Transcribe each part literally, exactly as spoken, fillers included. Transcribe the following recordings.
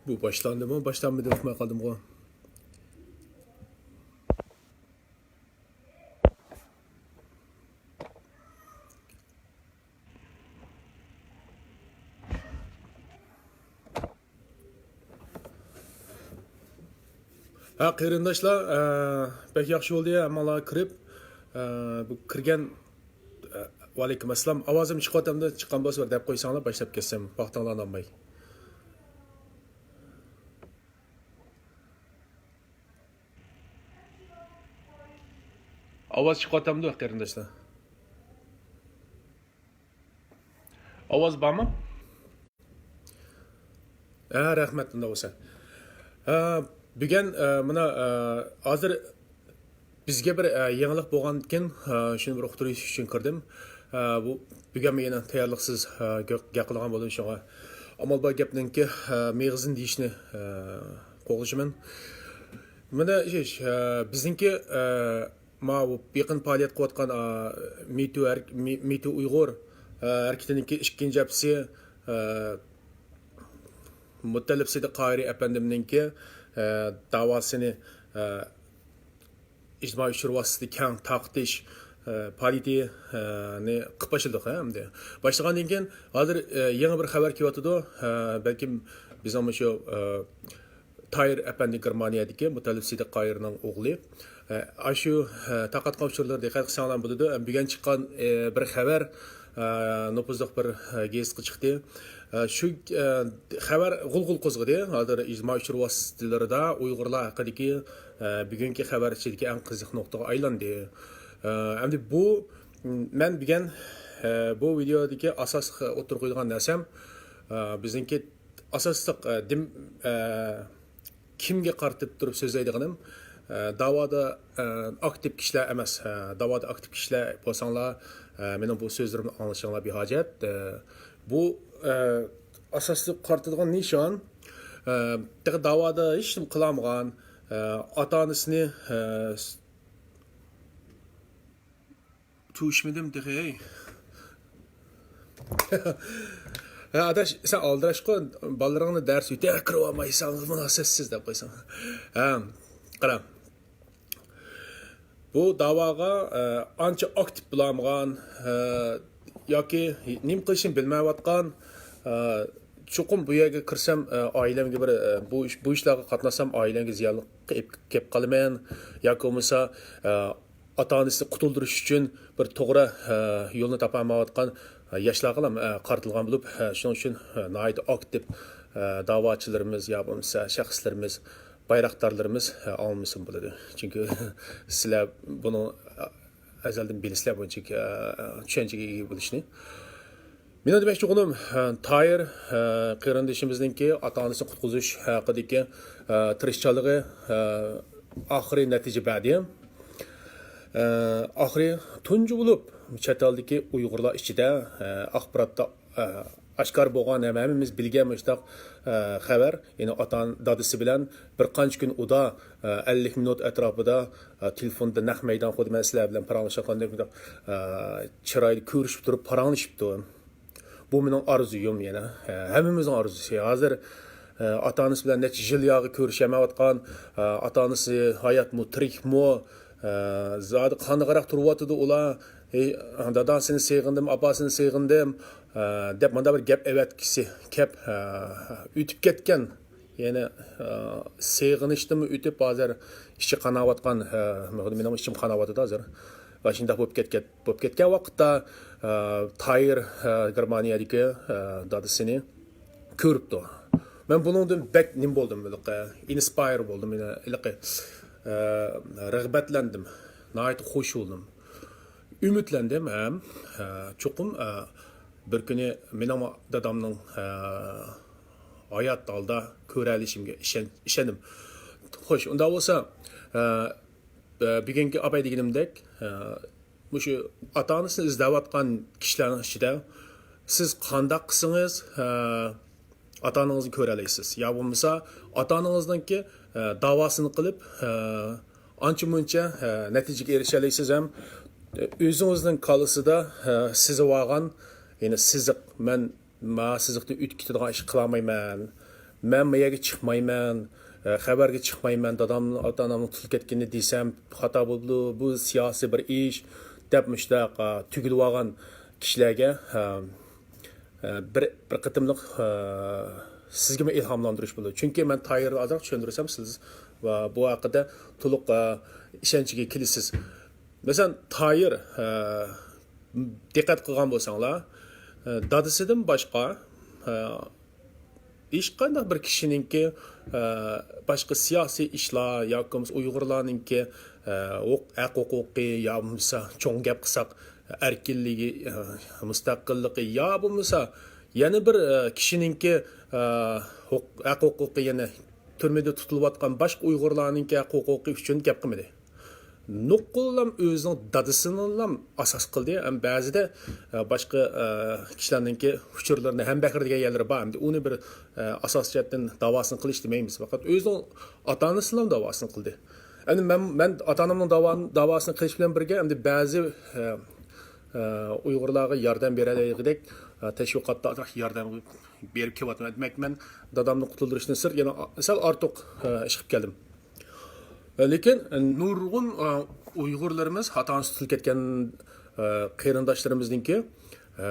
بۇ باشلاندىمۇ، باشلانمىدىمۇ ئۇقماي قالدىمغۇ. ھە، قېرىنداشلار، ئە، بەك ياخشى بولدى، ھەممىڭلار كىرىپ، ئە، بۇ كىرگەن، ئە، ۋەئەلەيكۇم ئەسسالام. ئاۋازىم چىقىۋاتامدۇ؟ چىققان بولسا بىر دەپ قويساڭلار، باشلاپ كەتسەم، ۋاقتىڭلارنى ئالماي. ئاۋاز چىقىۋاتامدۇ، قېرىنداشلار؟ ئاۋاز بارمۇ؟ ھە، رەھمەت، ئۇنداق بولسا. ھە، بۈگۈن، ئە، مانا، ئە، ھازىر بىزگە بىر، ئە، يېڭىلىق بولغاندىكىن، ئە، شۇنى بىر ئۇقتۇرۇش ئۈچۈن كىردىم. ئە، بۇ بۈگۈن مەن يەنە تەييارلىقسىز، ئە، گەپ، گەپ قىلغان بولدۇم، شۇڭا ئامال بار گەپنىڭكى، ئە، مېغىزىنى دېيىشنى، ئە، قوغلىشىمەن. مانا، ئىش، ئە، بىزنىڭكى، ئە، ماۋۇ يېقىن پائالىيەت قىلىۋاتقان، ئا، مىتۇ ھەر-، مى-، مىتۇ ئۇيغۇر، ئا، ھەرىكىتىنىڭكى ئىككىنچى ھەپتىسى، ئا، مۇتەللىپ سىدىق قاھىرى ئەپەندىمنىڭكى، ئا، داۋاسىنى، ئا، ئىجتىمائىي ئۇچۇر ۋاسىتىسىدە كەڭ تارقىتىش، ئا، پائالىيىتىنى قىلىپ باشلىدۇق، ھە، ئەمدى. باشلىغاندىن كېيىن، ھازىر، ئا، يېڭى بىر خەۋەر كېلىۋاتىدۇ. ئا، بەلكىم بىزنىڭ مۇشۇ، ئا، تايىر ئەپەندى گېرمانىيەدىكى مۇتەللىپ سىدىق قاھىرنىڭ ئوغلى. ئە، ئاشۇ، ئە، تارقاتقان ئۇچۇرلىرىغا دىققەت قىلساڭلار بولىدۇ. ئە، بۈگۈن چىققان، ئە، بىر خەۋەر، ئە، نوپۇزلۇق بىر، ئە، گېزىتكە چىقتى. ئە، شۇ، ئە، خەۋەر غۇلغۇل قوزغىدى. ھازىر ئىجتىمائىي ئۇچۇر ۋاسىتىلىرىدا ئۇيغۇرلار ھەققىدىكى، ئە، بۈگۈنكى خەۋەر ئىچىدىكى ئەڭ قىزىق نۇقتىغا ئايلاندى. ئە، ئەمدى بۇ، مەن بۈگۈن، ئە، بۇ ۋىدېودىكى ئاساسلىق ئوتتۇرىغا قويىدىغان نەرسەم، ئە، بىزنىڭكى ئاساسلىق، ئە، دىم-، ئە، كىمگە قارىتىپ تۇرۇپ سۆزلەيدىغىنىم، ئە، داۋادا، ئە، ئاكتىپ كىشىلەر ئەمەس، ئە، داۋادا ئاكتىپ كىشىلەر بولساڭلار، ئە، مېنىڭ بۇ سۆزلىرىمنى ئاڭلىشىڭلار بىھاجەت. ئە، بۇ، ئە، ئاساسلىق قارىتىدىغان نىشان، ئە، تېخى داۋادا ھېچنېمە قىلالمىغان، ئە، ئاتا-ئانىسىنى، ئە، س-، چۈشمىدىم تېخى، ھەي. ھە، ئاداش، سەن ئالدىراشقۇ، بالىلىرىڭنى دەرس ئۆتە كىرىۋالمايسەن، مۇناسىۋەتسىز دەپ قويساڭ. ھە، قارا. بۇ داۋاغا، ئە، ئانچە ئاكتىپ بولالمىغان، ئە، ياكى نېمە قىلىشنى بىلمەيۋاتقان، ئە، چوقۇم بۇ يەرگە كىرسەم، ئە، ئائىلەمگە بىر، ئە، بۇ ئىش، بۇ ئىشلارغا قاتناشسام، ئائىلەمگە زىيانلىق قىلىپ كەپ قالىمەن. ياكى بولمىسا، ئە، ئاتا-ئانىسىنى قۇتۇلدۇرۇش ئۈچۈن بىر توغرا، ئە، يولنى تاپالمايۋاتقان، ئە، ياشلارغىلا، ئە، قارىتىلغان بولۇپ، ئە، شۇنىڭ ئۈچۈن، ئە، ناھايىتى ئاكتىپ، ئە، داۋاچىلىرىمىز يا بولمىسا شەخسلىرىمىز، بايراقدارلىرىمىز، ئە، ئاڭلىمىسىمۇ بولىدۇ. چۈنكى سىلەر بۇنى، ئە، ئەزەلدىن بىلىسىلەر بۇنچىلىك، ئە، چۈشەنچىگە ئىگە بولۇشنى. مېنىڭ دېمەكچى بولغىنىم، ھە، تايىر، ھە، قېرىندىشىمىزنىڭكى ئاتا-ئانىسىنى قۇتقۇزۇش ھەققىدىكى، ھە، تىرىشچانلىقى، ھە، ئاخىرى نەتىجە بەردى. ھە، ئاخىرى تۇنجى بولۇپ چەت ئەلدىكى ئۇيغۇرلار ئىچىدە، ھە، ئاخباراتتا، ھە، ئاشكارا بولغان ھەم ھەممىمىز بىلگەن مۇشۇنداق، ھە، خەۋەر، يەنى ئاتا-، دادىسى بىلەن بىر قانچە كۈن ئۇدا، ھە، ئەللىك مىنۇت ئەتراپىدا، ھە، تېلېفوندا نەق مەيدان خۇددى مەن سىلەر بىلەن پاراڭلىشىۋاتقاندەك مۇنداق، ھە، چىرايلىق كۆرۈشۈپ تۇرۇپ پاراڭلىشىپتۇ. بۇ مېنىڭ ئارزۇيۇم يەنە. ھە، ھەممىمىزنىڭ ئارزۇسى. ھازىر، ئە، ئاتا-ئانىسى بىلەن نەچچە يىل ياغى كۆرۈشەلمەيۋاتقان، ئە، ئاتا-ئانىسى ھاياتمۇ، تىرىكمۇ، ئە، زادى قانداقراق تۇرۇۋاتىدۇ ئۇلار؟ ھېي، داداسىنى سېغىندىم، ئاپاسىنى سېغىندىم، ئە، دەپ مانداق بىر گەپ ئەۋەتكۈسى كەپ، ئە، ئۆتۈپ كەتكەن. يەنە، ئە، سېغىنىشتىنمۇ ئۆتۈپ، ھازىر ئىچى قاناۋاتقان، ئە، مېنىڭ ئىچىم قاناۋاتىدۇ ھازىر. ۋە شۇنداق بولۇپ كەتكەن، بولۇپ كەتكەن ۋاقىتتا، ئە، تايىر، ئە، گېرمانىيەدىكى، ئە، دادىسىنى كۆرۈپتۇ. مەن بۇنىڭدىن بەك نېمە بولدۇم، ھېلىقى، ئىنسپاير بولدۇم، يەنە ھېلىقى، ئە، رىغبەتلەندىم. ناھايىتى خوش بولدۇم. ئۈمىدلەندىم ھەم، ئە، چوقۇم، ئە، بىر كۈنى مېنىڭ دادامنىڭ، ئە، ھايات ھالدا كۆرەلىشىمگە ئىشەن-، ئىشەندىم. خوش، ئۇنداق بولسا، ئە، ئە، بۈگۈنكى ئاپاي دېگىنىمدەك، ئە، مۇشۇ ئاتا-ئانىسىنى ئىزدەۋاتقان كىشىلەرنىڭ ئىچىدە سىز قانداق قىلسىڭىز، ئە، ئاتا-ئانىڭىزنى كۆرەلەيسىز. يا بولمىسا ئاتا-ئانىڭىزنىڭكى، ئە، داۋاسىنى قىلىپ، ئە، ئانچە-مۇنچە، ئە، نەتىجىگە ئېرىشەلەيسىز ھەم، ئە، ئۆزىڭىزنىڭ كاللىسىدا، ئە، سىزىۋالغان، يەنى سىزىق، مەن ما سىزىقتىن ئۆتۈپ كېتىدىغان ئىش قىلالمايمەن. مەن ما يەرگە چىقمايمەن، ئە، خەۋەرگە چىقمايمەن، دادام، ئاتا-ئانامنىڭ تۇتۇلۇپ كەتكىنىنى دېسەم خاتا بولىدۇ. بۇ سىياسىي بىر ئىش، دەپ مۇشۇنداق، ئە، تۈگۈلۈۋالغان كىشىلەرگە، ئە، ئە، بىر، بىر قېتىملىق، ئە، سىزگىمۇ ئىلھاملاندۇرۇش بولىدۇ. چۈنكى مەن تايىرنى ئازراق چۈشەندۈرسەم، سىز ۋە بۇ ھەققىدە تولۇق، ئە، ئىشەنچكە كېلىسىز. مەسىلەن، تايىر، ئە، دىققەت قىلغان بولساڭلار، ئە، دادىسىدىن باشقا، ئە، ھېچقانداق بىر كىشىنىڭكى، ئە، باشقا سىياسىي ئىشلار ياكى بولمىسا ئۇيغۇرلارنىڭكى، ئە، ھوق-، ھەق ھوقۇقى يا بولمىسا چوڭ گەپ قىلساق ئەركىنلىكى، ئە، مۇستەقىللىقى يا بولمىسا يەنە بىر، ئە، كىشىنىڭكى، ئە، ھوق-، ھەق ھوقۇقى يەنە تۈرمىدە تۇتۇلۇۋاتقان باشقا ئۇيغۇرلارنىڭكى ھەق ھوقۇقى ئۈچۈن گەپ قىلمىدى. نوقۇللام ئۆزىنىڭ دادىسىنىلا ئاساس قىلدى. ھەم بەزىدە، ئە، باشقا، ئە، كىشىلەرنىڭكى ئۇچۇرلىرىنى ھەم بەكرى دېگەن يەرلىرى بار. ئەمدى ئۇنى بىر، ئە، ئاساسىي جەھەتتىن داۋاسىنى قىلىش دېمەيمىز. پەقەت ئۆزىنىڭ ئاتا-ئانىسىنىلا داۋاسىنى قىلدى. ئەمدى مەن، مەن ئاتا-ئانامنىڭ داۋا-، داۋاسىنى قىلىش بىلەن بىرگە، ئەمدى بەزى، ئە، ئە، ئۇيغۇرلارغا ياردەم بېرەلەيدىغىنىدەك، ئە، تەشۋىقاتتا ياردەم بېرىپ كېلىۋاتىمەن. دېمەك، مەن دادامنى قۇتۇلدۇرۇشتىن سىرت يەنە سەل ئارتۇق، ئە، ئىش قىلىپ كەلدىم. لېكىن نۇرغۇن، ئە، ئۇيغۇرلىرىمىز، ئاتا-ئانىسى تۇتۇلۇپ كەتكەن، ئە، قېرىنداشلىرىمىزنىڭكى، ئە،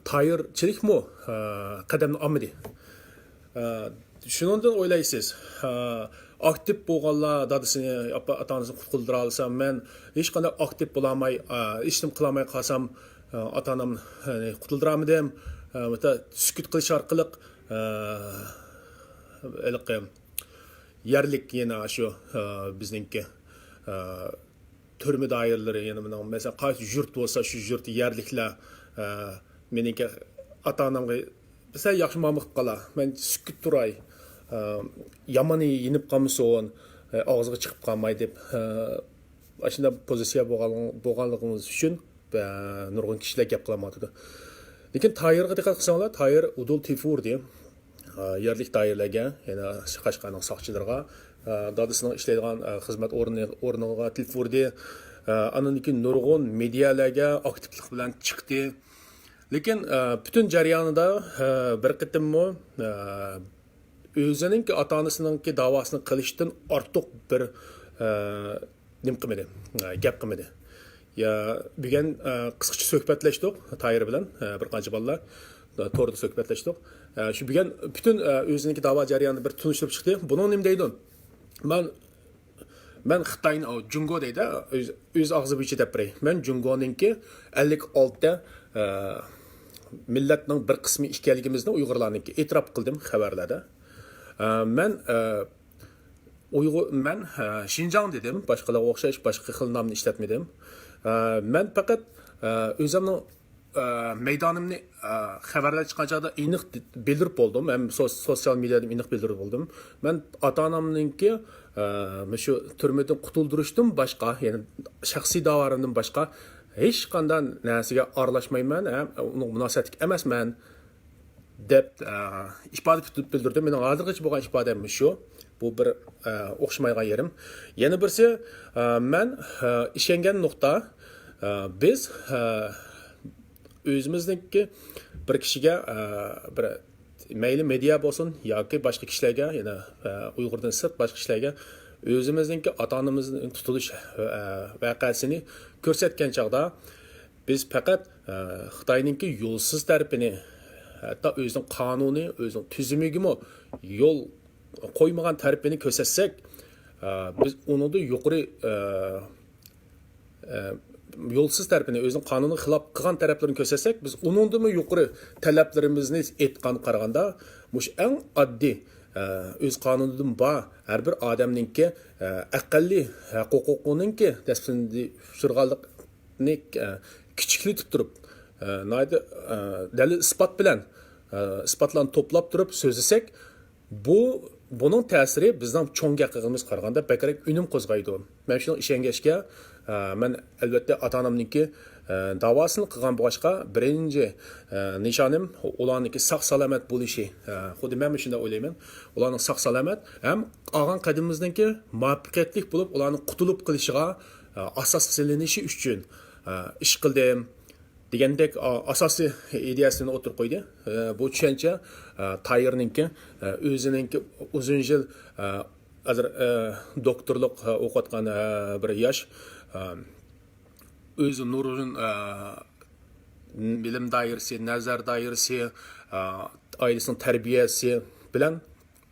تايىرچىلىكمۇ، ئە، قەدەمنى ئالمىدى. ئە، شۇنىڭدىن ئويلايسىز، ئە، ئاكتىپ بولغانلار دادىسىنى، ئاپا-، ئاتا-ئانىسىنى قۇتۇلدۇرالىسا، مەن ھېچقانداق ئاكتىپ بولالماي، ئە، ھېچنېمە قىلالماي قالسام، ئە، ئاتا-ئانامنى قۇتۇلدۇرالمىدىم. ئە، سۈكۈت قىلىش ئارقىلىق، ئە، ھېلىقى يەرلىك يەنە شۇ، ئە، بىزنىڭكى، ئە، تۈرمە دائىرىلىرى، يەنە مېنىڭ، مەسىلەن، قايسى يۇرت بولسا، شۇ يۇرت يەرلىكلەر، ئە، مېنىڭكى ئاتا-ئانامغا سەل ياخشى مۇئامىلە قىلىپ قالا، مەن سۈكۈت تۇراي، ئە، يامان يېنىپ قالمىسۇن، ئە، ئاغزىغا چىقىپ قالماي دەپ، ئە، ئاشۇنداق پوزىتسىيە بولغان-، بولغانلىقىمىز ئۈچۈن، ئە، نۇرغۇن كىشىلەر گەپ قىلالمايۋاتىدۇ. لېكىن تايىرغا دىققەت قىلساڭلار، تايىر ئۇدۇل تېلېفوردى، ئە، يەرلىك دائىرىلەرگە، يەنە قەشقەرنىڭ ساقچىلىرىغا، ئە، دادىسىنىڭ ئىشلەيدىغان، ئە، خىزمەت ئورنى، ئورنىغا تېلېفوردى. ئە، ئاندىن كېيىن نۇرغۇن مېدىيەلەرگە ئاكتىپلىق بىلەن چىقتى. لېكىن، ئە، پۈتۈن جەريانىدا، ئە، بىر قېتىممۇ، ئە، ئۆزىنىڭكى ئاتا-ئانىسىنىڭكى داۋاسىنى قىلىشتىن ئارتۇق بىر، ئە، نېمە قىلمىدى، ئە، گەپ قىلمىدى. يا، بۈگۈن، ئە، قىسقىچە سۆھبەتلەشتۇق تايىر بىلەن، ئە، بىر قانچە بالىلار، ئە، توردا سۆھبەتلەشتۇق. ئە، شۇ بۈگۈن پۈتۈن، ئە، ئۆزىنىڭكى داۋا جەريانىنى بىر تونۇشتۇرۇپ چىقتى. بۇنىڭ نېمە دەيدۇ؟ مەن، مەن خىتاينى، ئۇ، جۇڭگو دەيدۇ، ئۆز، ئۆز ئاغزى بويىچە دەپ بېرەي. مەن جۇڭگونىڭكى ئەللىك ئالتە، ئە، مىللەتنىڭ بىر قىسمى ئىكەنلىكىمىزنى ئۇيغۇرلارنىڭكى ئېتىراپ قىلدىم خەۋەرلەردە. ئە، مەن، ئە، ئۇيغۇر، مەن، ئە، شىنجاڭ دېدىم، باشقىلارغا ئوخشاش باشقا خىل نامنى ئىشلەتمىدىم. ئە، مەن پەقەت، ئە، ئۆزۈمنىڭ، ئە، مەيدانىمنى، ئە، خەۋەرلەر چىققان چاغدا ئېنىق بىلدۈرۈپ بولدۇم، ھەم سو-، سوتسىيال مېدىيادىمۇ ئېنىق بىلدۈرۈپ بولدۇم. مەن ئاتا-ئانامنىڭكى، ئە، مۇشۇ تۈرمىدىن قۇتۇلدۇرۇشتىن باشقا، يەنى شەخسىي داۋالىرىمدىن باشقا ھېچقانداق نەرسىگە ئارىلاشمايمەن ھەم ئۇنىڭغا مۇناسىۋەتلىك ئەمەسمەن. دەپ، ئە، ئىپادە پۈتۈپ بىلدۈردى. مېنىڭ ھازىرغىچە بولغان ئىپادەم شۇ. بۇ بىر، ئە، ئوخشىمايدىغان يېرىم. يەنە بىرسى، ئە، مەن، ئە، ئىشەنگەن نۇقتا، ئە، بىز، ئە، ئۆزىمىزنىڭكى بىر كىشىگە، ئە، بىر مەيلى مېدىيا بولسۇن ياكى باشقا كىشىلەرگە، يەنە، ئە، ئۇيغۇردىن سىرت باشقا كىشىلەرگە ئۆزىمىزنىڭكى ئاتا-ئانىمىزنىڭ تۇتۇلۇش، ئە، ۋەقەسىنى كۆرسەتكەن چاغدا، بىز پەقەت، ئە، خىتاينىڭكى يولسىز تەرىپىنى، ھەتتا ئۆزىنىڭ قانۇنى، ئۆزىنىڭ تۈزۈمىگىمۇ يول قويمىغان تەرىپىنى كۆرسەتسەك، ئە، بىز ئۇنىڭدىن يۇقىرى، ئە، ئە، يولسىز تەرىپىنى، ئۆزىنىڭ قانۇنىغا خىلاپ قىلغان تەرەپلىرىنى كۆرسەتسەك، بىز ئۇنىڭدىنمۇ يۇقىرى تەلەپلىرىمىزنى ئېيتقان قارىغاندا، مۇشۇ ئەڭ ئاددىي، ئە، ئۆز قانۇنىدىن بار، ھەر بىر ئادەمنىڭكى، ئە، ئەقەللىي ھەق ھوقۇقىنىڭكى دەسپىنىدە ئۇچرىغانلىق نى، ئە، كىچىكلىتىپ تۇرۇپ، ئە، ناھايىتى، ئە، دەلىل ئىسپات بىلەن، ئە، ئىسپاتلارنى توپلاپ تۇرۇپ سۆزلىسەك، بۇ، بۇنىڭ تەسىرى بىزنىڭ چوڭ گەپ قىلغىنىمىزغا قارىغاندا بەكرەك ئۈنۈم قوزغايدۇ. مەن شۇنىڭ ئىشەنگەچكە، ئە، مەن ئەلۋەتتە ئاتا-ئانامنىڭكى، ئە، داۋاسىنى قىلغان بولغاچقا، بىرىنچى، ئە، نىشانىم ئۇلارنىڭكى ساق-سالامەت بولۇشى. ئە، خۇددى مەنمۇ شۇنداق ئويلايمەن. ئۇلارنىڭ ساق-سالامەت ھەم ئالغان قەدىمىمىزنىڭكى مۇۋەپپەقىيەتلىك بولۇپ، ئۇلارنىڭ قۇتۇلۇپ قېلىشىغا ئاساس سېلىنىشى ئۈچۈن، ئىش قىلدىم. دېگەندەك، ئا-، ئاساسىي ئىدىيەسىنى ئوتتۇرىغا قويدى. ئە، بۇ چۈشەنچە، ئە، تايىرنىڭكى، ئە، ئۆزىنىڭكى ئۇزۇن يىل، ئە، ھازىر، ئە، دوكتورلۇق، ئە، ئوقۇۋاتقان، ئە، بىر ياش، ئە، ئۆزى نۇرغۇن، ئە، بىلىم دائىرىسى، نەزەر دائىرىسى، ئە، ئائىلىسىنىڭ تەربىيەسى بىلەن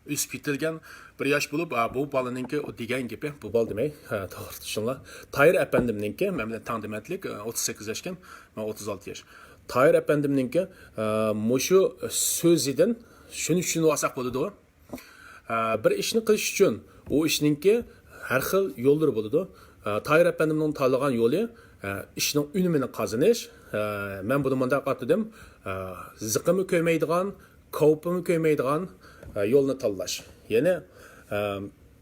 ئۆسۈپ يېتىلگەن بىر ياش بولۇپ، ئا، بۇ بالىنىڭكى دېگەن گېپى، بۇ بالا دېمەي، ھە، توغرا چۈشىنىڭلار. تايىر ئەپەندىمنىڭكى، مەن بىلەن تەڭ دېمەتلىك، ئوتتۇز سەككىز ياشكەن، مەن ئوتتۇز ئالتە ياش. تايىر ئەپەندىمنىڭكى، ئا، مۇشۇ سۆزىدىن شۇنى چۈشىنىۋالساق بولىدۇ. ئا، بىر ئىشنى قىلىش ئۈچۈن ئۇ ئىشنىڭكى ھەر خىل يوللىرى بولىدۇ. ئا، تايىر ئەپەندىمنىڭ تاللىغان يولى، ئا، ئىشنىڭ ئۈنۈمىنى قازىنىش. ئا، مەن بۇنى مۇنداق ئاتىدىم. ئا، زىقىمۇ كۆيمەيدىغان، كاۋىپىمۇ كۆيمەيدىغان، ئە، يولنى تاللاش. يەنى، ئە،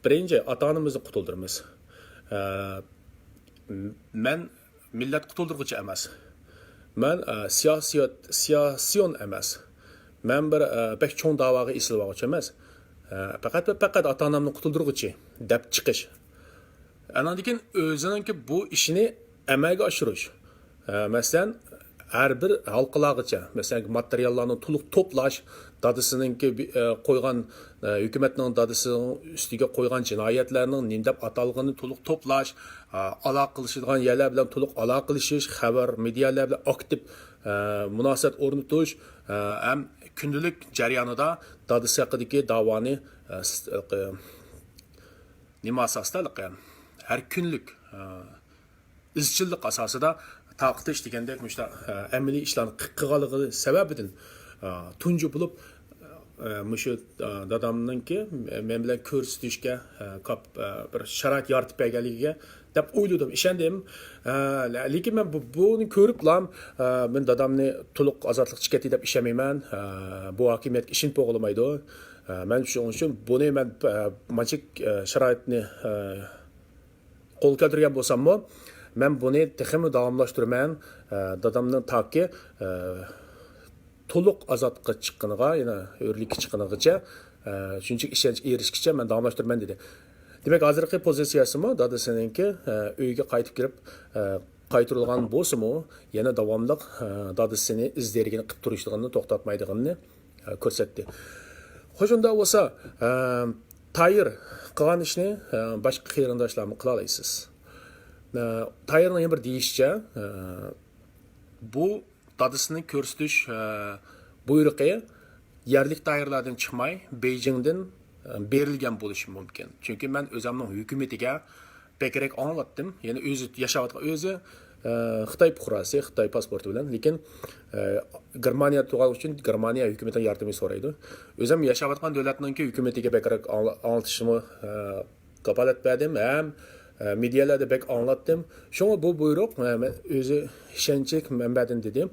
بىرىنچى، ئاتا-ئانىمىزنى قۇتۇلدۇرىمىز. ئە، م-، مەن مىللەت قۇتۇلدۇرغۇچى ئەمەس. مەن، ئە، سىياسىيات-، سىياسىيون ئەمەس. مەن بىر، ئە، بەك چوڭ داۋاغا ئېسىلىۋالغۇچى ئەمەس. ئە، پەقەت ۋە پەقەت ئاتا-ئانامنى قۇتۇلدۇرغۇچى دەپ چىقىش. ئاناندىن كېيىن ئۆزىنىڭكى بۇ ئىشىنى ئەمەلگە ئاشۇرۇش. ئە، مەسىلەن، ھەر بىر ھالقىلارغىچە، مەسىلەن، ماتېرىياللارنى تولۇق توپلاش، دادىسىنىڭكى بى-، ئە، قويغان، ئە، ھۆكۈمەتنىڭ دادىسىنىڭ ئۈستىگە قويغان جىنايەتلەرنىڭ نېمە دەپ ئاتالغىنىنى تولۇق توپلاش، ئە، ئالاقىلىشىدىغان يەرلەر بىلەن تولۇق ئالاقىلىشىش، خەۋەر، مېدىيالار بىلەن ئاكتىپ، ئە، مۇناسىۋەت ئورنىتىش، ئە، ھەم كۈندىلىك جەريانىدا دادىسى ھەققىدىكى داۋانى، ئە، س-، ئە، نېمە ئاساستا، ھەر كۈنلۈك، ئە، ئىزچىللىق ئاساسىدا تارقىتىش دېگەندەك مۇشۇنداق، ئە، ئەمەلىي ئىشلارنى قىلغانلىقى سەۋەبىدىن، ئە، تۇنجى بولۇپ، ئە، مۇشۇ، ئە، دادامنىڭكى مەن بىلەن كۆرۈشۈشكە، ئە، كاپ-، ئە، بىر شارائىت يارىتىپ بەرگەنلىكىگە دەپ ئويلىدىم، ئىشەندىم. ئە، لە-، لېكىن مەن بۇ، بۇنى كۆرۈپلا، ئە، مەن دادامنى تولۇق ئازادلىققا چىقىۋەتتى دەپ ئىشەنمەيمەن. ئە، بۇ ھاكىمىيەتكە ئىشىنىپ بولغىلىمايدۇ. ئە، مەن شۇنىڭ ئۈچۈن بۇنى مەن، ئە، مانچە، ئە، شارائىتنى، ئە، قولغا كەلتۈرگەن بولساممۇ، مەن بۇنى تېخىمۇ داۋاملاشتۇرىمەن. ئە، دادامنىڭ تاكى، ئە، تولۇق ئازادقا چىققىنىغا، يەنە ھۆرلۈككە چىققىنىغىچە، ئە، شۇنچىلىك ئىشەنچكە ئېرىشكىچە مەن داۋاملاشتۇرىمەن، دېدى. دېمەك، ھازىرقى پوزىتسىيەسىمۇ دادىسىنىڭكى، ئە، ئۆيگە قايتىپ كىرىپ، ئە، قايتۇرۇلغان بولسىمۇ، يەنە داۋاملىق، ئە، دادىسىنى ئىزدەيدىغىنى، قىلىپ تۇرۇشىدىغىنىنى توختاتمايدىغىنىنى، ئە، كۆرسەتتى. خوش، ئۇنداق بولسا، ئە، تايىر قىلغان ئىشنى، ئە، باشقا قېرىنداشلارمۇ قىلالايسىز. ئە، تايىرنىڭ يەنە بىر دېيىشىچە، ئە، بۇ دادىسىنى كۆرسىتىش، ئە، بۇيرۇقى يەرلىك دائىرىلەردىن چىقماي، بېيجىڭدىن، ئە، بېرىلگەن بولۇشى مۇمكىن. چۈنكى مەن ئۆزۈمنىڭ ھۆكۈمىتىگە بەكرەك ئاڭلاتتىم. يەنى ئۆزى ياشاۋاتقان، ئۆزى، ئە، خىتاي پۇقراسى، خىتاي پاسپورتى بىلەن. لېكىن، ئە، گېرمانىيەدە تۇرغان ئۈچۈن گېرمانىيە ھۆكۈمىتىنىڭ ياردىمىنى سورايدۇ. ئۆزۈم ياشاۋاتقان دۆلەتنىڭكى ھۆكۈمىتىگە بەكرەك ئاڭلا-، ئاڭلىتىشىمۇ، ئە، كاپالەت بەردىم ھەم، ئە، مېدىيالاردا بەك ئاڭلاتتىم. شۇڭا بۇ بۇيرۇق، ئە، مەن ئۆزى ئىشەنچلىك مەنبەدىن دېدى.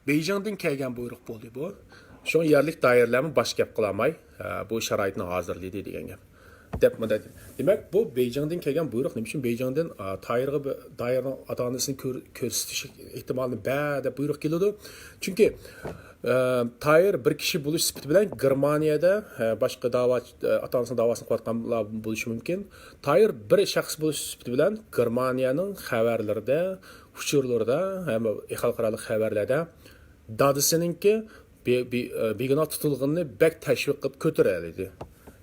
بېيجىڭدىن كەلگەن بۇيرۇق بولدى بۇ. شۇڭا يەرلىك دائىرىلەرمۇ باش گەپ قىلالماي، ئە، بۇ شارائىتنى ھازىرلىدى دېگەن گەپ. دەپ مۇنداق دېدى. دېمەك، بۇ بېيجىڭدىن كەلگەن بۇيرۇق نېمە ئۈچۈن بېيجىڭدىن، ئە، تايىرغا بىر، تايىرنىڭ ئاتا-ئانىسىنى كۆر-، كۆرسىتىش ئېھتىمالى بار دەپ بۇيرۇق كېلىدۇ. چۈنكى، ئە، تايىر بىر كىشى بولۇش سۈپىتى بىلەن گېرمانىيەدە، ئە، باشقا داۋا، ئە، ئاتا-ئانىسىنىڭ داۋاسىنى قىلىۋاتقانلار بولۇشى مۇمكىن. تايىر بىر شەخس بولۇش سۈپىتى بىلەن گېرمانىيەنىڭ خەۋەرلىرىدە، ئۇچۇرلىرىدا ھەم خەلقئارالىق خەۋەرلەردە دادىسىنىڭكى بى-، بى-، ئە، بىگۇناھ تۇتۇلغىنىنى بەك تەشۋىق قىلىپ كۆتۈرەلىدى.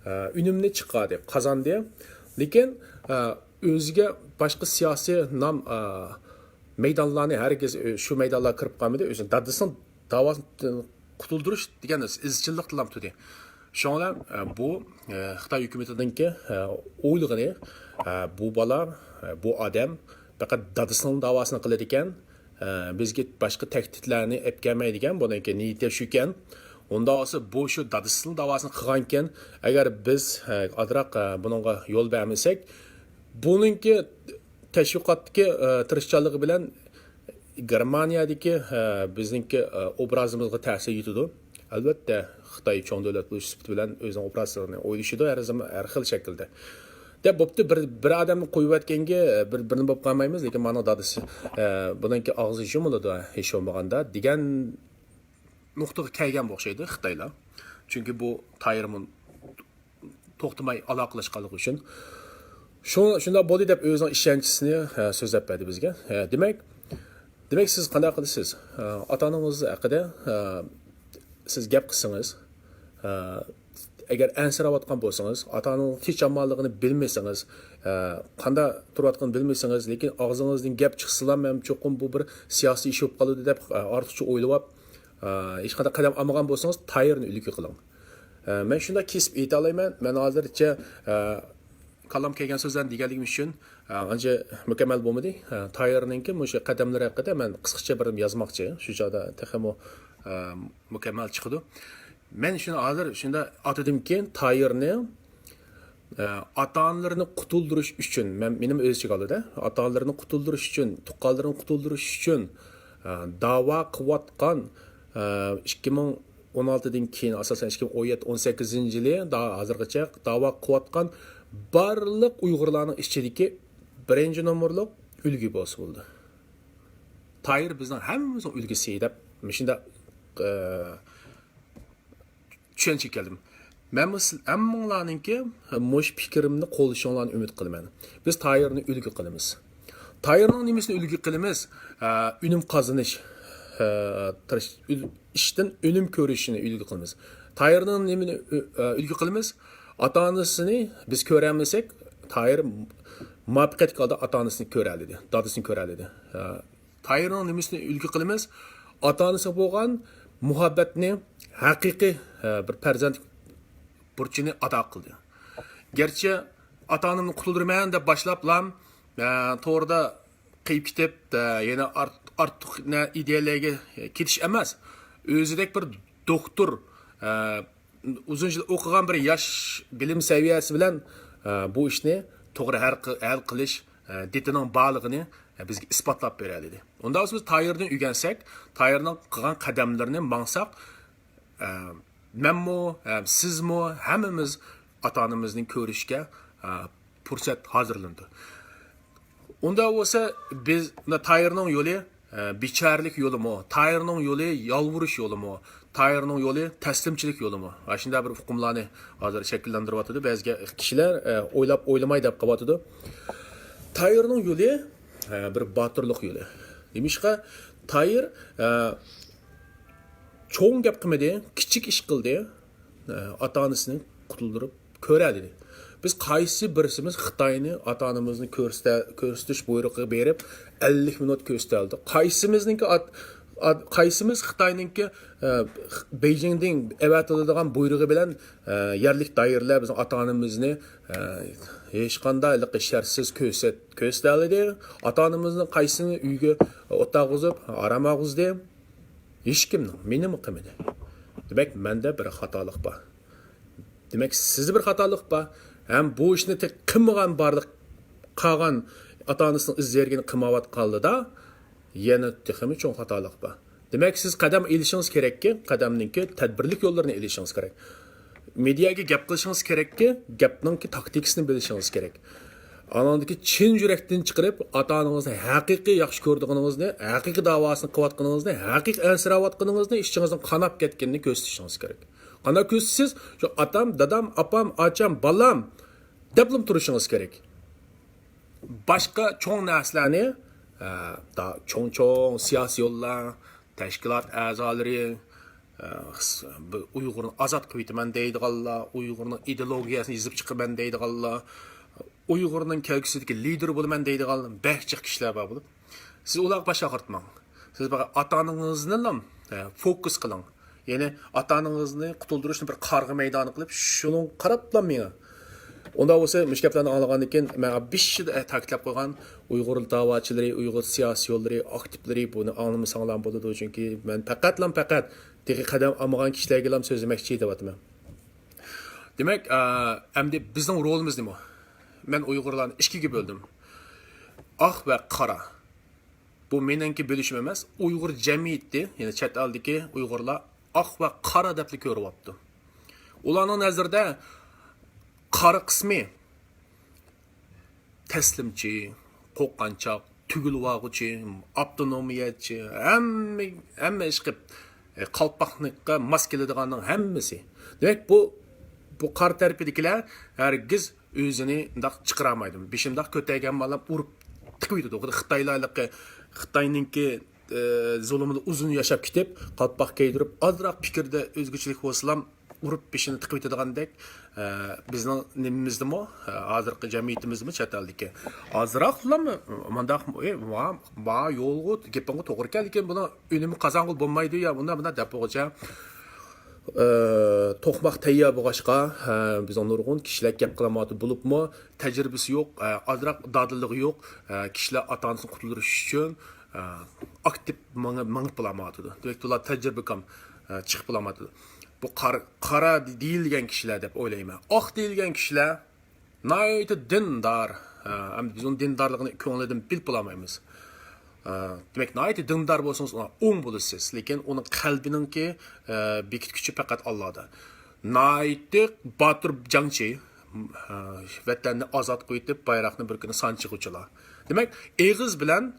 ئە، ئۈنۈمنى چىقاردى، قازاندى. لېكىن، ئە، ئۆزىگە باشقا سىياسىي نام، ئە، مەيدانلارنى ھەرگىز، ئە، شۇ مەيدانلارغا كىرىپ قالمىدى. ئۆزىنىڭ دادىسىنىڭ داۋاسىدىن قۇتۇلدۇرۇش دېگەن نەرسە ئىزچىللىق تىلەمتۇدى. شۇڭا، ئە، بۇ، ئە، خىتاي ھۆكۈمىتىنىڭكى، ئە، ئويلىغىنى، ئە، بۇ بالا، ئە، بۇ ئادەم پەقەت دادىسىنىڭ داۋاسىنى قىلىدىكەن، ئە، بىزگە باشقا تەھدىتلەرنى ئەپ كەلمەيدىكەن، بۇنىڭكى نىيىتى شۇكەن. ئۇنداق بولسا بۇ شۇ دادىسىنىڭ داۋاسىنى قىلغانكەن. ئەگەر بىز، ئە، ئازراق، ئە، بۇنىڭغا يول بەرمىسەك، بۇنىڭكى تەشۋىقاتتىكى، ئە، تىرىشچانلىقى بىلەن گېرمانىيەدىكى، ئە، بىزنىڭكى، ئە، ئوبرازىمىزغا تەسىر يېتىدۇ. ئەلۋەتتە، خىتاي چوڭ دۆلەت بولۇش سۈپىتى بىلەن ئۆزىنىڭ ئوبرازىنى ئويلىشىدۇ ھەر زامان، ھەر خىل شەكىلدە. دەپ بوپتۇ، بىر، بىر ئادەمنى قويۇۋەتكەنگە، بىر، بىرنى بولۇپ قالمايمىز، لېكىن مانا دادىسى، ئە، بۇنىڭكى ئاغزى يۇمۇلىدۇ، ھېچ بولمىغاندا، دېگەن نۇقتىغا كەلگەن ئوخشايدۇ خىتايلار. چۈنكى بۇ تايىرمۇ توختىماي ئالاقىلەشكەنلىكى ئۈچۈن. شۇ، شۇنداق بولدى دەپ ئۆزىنىڭ ئىشەنچىسىنى، ئە، سۆزلەپ بەردى بىزگە. ئە، دېمەك، دېمەك، سىز قانداق قىلىسىز؟ ئاتا ئانىڭىز ھەققىدە سىز گەپ قىلسىڭىز، ئەگەر ئەنسىرەۋاتقان بولسىڭىز، ئاتا ئانىڭىز تىنچ ئامانلىقىنى بىلمىسىڭىز، قانداق تۇرۇۋاتقىنىنى بىلمىسىڭىز، لېكىن ئاغزىڭىزدىن گەپ چىقسىلا، مەن چوقۇم بۇ بىر سىياسىي ئىش بولۇپ قالىدۇ دەپ ئارتۇقچە ئويلاپ، ھېچقانداق قەدەم ئالمىغان بولسىڭىز، تايىرنى ئۈلگە قىلىڭ. مەن شۇنداق كېسىپ ئېيتالايمەن، مەن ھازىرچە كاللام كەلگەن سۆزلەرنى دېگەنلىكىم ئۈچۈن ئانچە مۇكەممەل بولمىدى. تايىرنىڭكى مۇشۇ قەدەملىرى ھەققىدە مەن قىسقىچە بىر يازماقچى. شۇ چاغدا تېخىمۇ مۇكەممەل چىقىدۇ. مەن شۇنى ھازىر شۇنداق ئاتىدىمكى، تايىرنى ئاتا ئانىلىرىنى قۇتۇلدۇرۇش ئۈچۈن، مەن مېنىمۇ ئۆز ئىچىگە ئالىدۇ، ئاتا ئانىلىرىنى قۇتۇلدۇرۇش ئۈچۈن، تۇغقانلىرىنى قۇتۇلدۇرۇش ئۈچۈن داۋا قىلىۋاتقان، ئىككى مىڭ ئون ئالتىدىن كېيىن، ئاساسەن، ئىككى مىڭ ئون يەتتە، ئون سەككىزىنچى يىلى ھازىرغىچە داۋا قىلىۋاتقان بارلىق ئۇيغۇرلارنىڭ ئىچىدىكى بىرىنچى نومۇرلۇق ئۈلگە بولسا بولىدۇ. تايىر بىزنىڭ ھەممىمىزنىڭ ئۈلگىسى دەپ مۇشۇنداق چۈشەنچىگە كەلدىم. مەنمۇ سىز ھەممىڭلارنىڭكى مۇشۇ پىكرىمنى قوللىشىڭلارنى ئۈمىد قىلىمەن. بىز تايىرنى ئۈلگە قىلىمىز. تايىرنىڭ نېمىسىنى ئۈلگە قىلىمىز؟ ئۈنۈم قازىنىش، ئىشتىن ئۈنۈم كۆرۈشىنى ئۈلگە قىلىمىز. تايىرنىڭ نېمىنى ئۈلگە قىلىمىز؟ ئاتا ئانىسىنى بىز كۆرەلمىسەك، تايىر مۇۋەپپەقىيەتلىك ھالدا ئاتا ئانىسىنى كۆرەلىدى، دادىسىنى كۆرەلىدى. تايىرنىڭ نېمىسىنى ئۈلگە قىلىمىز؟ ئاتا ئانىسىغا بولغان مۇھەببەتنى، ھەقىقىي بىر پەرزەنت بۇرچىنى ئادا قىلدى. گەرچە ئاتا ئانامنى قۇتۇلدۇرىمەن دەپ باشلاپلا توردا قېيىپ كېتىپ، يەنە ئارتۇق ئىدىيەلەرگە كېتىش ئەمەس، ئۆزىدەك بىر دوختۇر، ئۇزۇن يىل ئوقۇغان بىر ياش، بىلىم سەۋىيەسى بىلەن بۇ ئىشنى توغرا ھەل قىلىش دېتىنىڭ بارلىقىنى بىزگە ئىسپاتلاپ بېرەلىدى. ئۇنداق بولسا، بىز تايىردىن ئۆگەنسەك، تايىرنىڭ قىلغان قەدەملىرىنى ماڭساق، مەنمۇ، سىزمۇ، ھەممىمىز ئاتا ئانىمىزنى كۆرۈشكە پۇرسەت ھازىرلىنىدۇ. ئۇنداق بولسا، بىز تايىرنىڭ يولى بىچارىلىك يولىمۇ، تايىرنىڭ يولى يالۋۇرۇش يولىمۇ، تايىرنىڭ يولى تەسلىمچىلىك يولىمۇ؟ ئاشۇنداق بىر ئۇقۇملارنى ھازىر شەكىللەندۈرۈۋاتىدۇ. بەزى كىشىلەر ئويلاپ ئويلىماي دەپ قېلىۋاتىدۇ. تايىرنىڭ يولى بىر باتۇرلۇق يولى. نېمىشقا؟ تايىر چوڭ گەپ قىلمىدى، كىچىك ئىش قىلدى. ئاتا ئانىسىنى قۇتۇلدۇرۇپ كۆرەلىدى. بىز قايسى بىرسىمىز خىتاينى ئاتا ئانىمىزنى كۆرسىتىش بۇيرۇقىغا بېرىپ ئەللىك مىنۇت كۆرسىتەلىدۇق؟ قايسىمىزنىڭكى قايسىمىز خىتاينىڭكى بېيجىڭدىن ئەۋەتىلىدىغان بۇيرۇقى بىلەن يەرلىك دائىرىلەر بىزنىڭ ئاتا ئانىمىزنى ھېچقانداق شەرتسىز كۆرسەتەلىدى؟ ئاتا ئانىمىزنى قايسىنى ئۆيگە ئولتۇرغۇزۇپ ئارام ئالغۇزدى؟ ھېچكىمنىڭ، مېنىمۇ قىلمىدى. دېمەك، مەندە بىر خاتالىق بار. دېمەك، سىزدە بىر خاتالىق بار. ھەم بۇ ئىشنى تېخى قىلمىغان بارلىق قالغان ئاتا ئانىسىنىڭ ئىز دېرىكىنى قىلمايۋاتقانلىدا يەنە تېخىمۇ چوڭ خاتالىق بار. دېمەك، سىز قەدەم ئېلىشىڭىز كېرەككى، قەدەمنىڭكى تەدبىرلىك يوللىرىنى ئېلىشىڭىز كېرەك. مېدىياگە گەپ قىلىشىڭىز كېرەككى، گەپنىڭكى تاكتىكىسىنى بىلىشىڭىز كېرەك. ئانىڭدىكى چىن يۈرەكتىن چىقىرىپ، ئاتا ئانىڭىزنى ھەقىقىي ياخشى كۆرىدىغىنىڭىزنى، ھەقىقىي داۋاسىنى قىلىۋاتقىنىڭىزنى، ھەقىقىي ئەنسىرەۋاتقىنىڭىزنى، ئىچىڭىزنىڭ قاناپ كەتكىنىنى كۆرسىتىشىڭىز كېرەك. قانداق كۆرسىتىسىز؟ شۇ ئاتام، دادام، ئاپام، ئاچام، بالام دەپلا تۇرۇشىڭىز كېرەك. باشقا چوڭ نەرسىلەرنى، ئە، دا-، چوڭ-چوڭ سىياسىيونلار، تەشكىلات ئەزالىرى، ئە، خىس-، بۇ ئۇيغۇرنى ئازاد قىلىۋېتىمەن دەيدىغانلار، ئۇيغۇرنىڭ ئىدېئولوگىيەسىنى يېزىپ چىقىمەن دەيدىغانلار، ئۇيغۇرنىڭ كەلگۈسىدىكى لىدېرى بولىمەن دەيدىغان بەك جىق كىشىلەر بار بولۇپ، سىز ئۇلارغا باش ئاغرىتماڭ. سىز پەقەت ئاتا ئانىڭىزنىلا، ئە، فوكۇس قىلىڭ. يەنى ئاتا ئانىڭىزنى قۇتۇلدۇرۇشنى بىر قارىغا مەيدانى قىلىپ، شۇنىڭغا قاراپلا مېڭىڭ. ئۇنداق بولسا، مۇشۇ گەپلەرنى ئاڭلىغاندىن كېيىن، مەن بېشىدا تەكىتلەپ قويغان ئۇيغۇر داۋاچىلىرى، ئۇيغۇر سىياسىيونلىرى، ئاكتىپلىرى بۇنى ئاڭلىمىساڭلار بولىدۇ. چۈنكى مەن پەقەتلا پەقەت تېخى قەدەم ئالمىغان كىشىلەرگىلا سۆزلىمەكچى دەۋاتىمەن. دېمەك، ئە، ئەمدى بىزنىڭ رولىمىز نېمە؟ مەن ئۇيغۇرلارنى ئىككىگە بۆلدۈم. ئاق ۋە قارا. بۇ مېنىڭكى بۆلۈشۈم ئەمەس، ئۇيغۇر جەمئىيىتى، يەنى چەت ئەلدىكى ئۇيغۇرلار ئاق ۋە قارا دەپلا كۆرۈۋاپتۇ. ئۇلارنىڭ نەزىرىدە قارا قىسمى تەسلىمچى، قورققانچاق، تۈگۈلۈۋالغۇچى، ئاپتونومىيەچى، ھەممە، ھەممە ئىش قىلىپ، قالپاقنىڭغا ماس كېلىدىغاننىڭ ھەممىسى. دېمەك، بۇ، بۇ قارا تەرىپىدىكىلەر ھەرگىز ئۆزىنى مۇنداق چىقىرالمايدۇ. بېشىنى مۇنداق كۆتەرگەن بالام ئۇرۇپ تىقىۋېتىدۇ. خۇددى خىتايلارلىقى، ئە، زۇلۇمىدا ئۇزۇن ياشاپ كېتىپ، قالپاق كىيدۈرۈپ، ئازراق پىكىردە ئۆزگىچىلىك بولسىلا، ئۇرۇپ بېشىنى تىقىۋېتىدىغاندەك، ئە، بىزنىڭ نېمىمىزدىمۇ، ئە، ھازىرقى جەمئىيىتىمىزدىمۇ چەت ئەلدىكى ئازراقلام مۇنداق، ئە، ما، ما يولغا، گېپىڭغا توغرا كەل، لېكىن بۇنىڭ ئۈنۈمى قازانغىلى بولمايدۇ يا، بۇنداق، بۇنداق دەپ بولغۇچە، ئە، توقماق تەييار بولغاچقا، ئە، بىزنىڭ نۇرغۇن كىشىلەر گەپ قىلالمايۋاتىدۇ، بولۇپمۇ تەجرىبىسى يوق، ئە، ئازراق دادىللىقى يوق، ئە، كىشىلەر ئاتا-ئانىسىنى قۇتۇلدۇرۇش ئۈچۈن، ئە، ئاكتىپ مېڭىپ، مېڭىپ بولالمايۋاتىدۇ. دېمەك، ئۇلار تەجرىبىكار، ئە، چىقىپ بولالمايۋاتىدۇ. بۇ قار-، قارا دېيىلگەن كىشىلەر دەپ ئويلايمەن. ئاق دېيىلگەن كىشىلەر ناھايىتى دىندار. ئە، ئەمدى بىز ئۇنىڭ دىندارلىقىنى كۆڭلىدىن بىلىپ بولالمايمىز. ئە، دېمەك، ناھايىتى دىندار بولسىڭىز، ئۇلار ئوڭ بولىسىز. لېكىن ئۇنىڭ قەلبىنىڭكى، ئە، بېكىتكۈچى پەقەت ئاللادا. ناھايىتى باتۇر جەڭچى، ئە، ۋەتەننى ئازاد قىلىۋېتىپ، بايراقنى بىر كۈنى سانجىغۇچىلار. دېمەك، ئېغىز بىلەن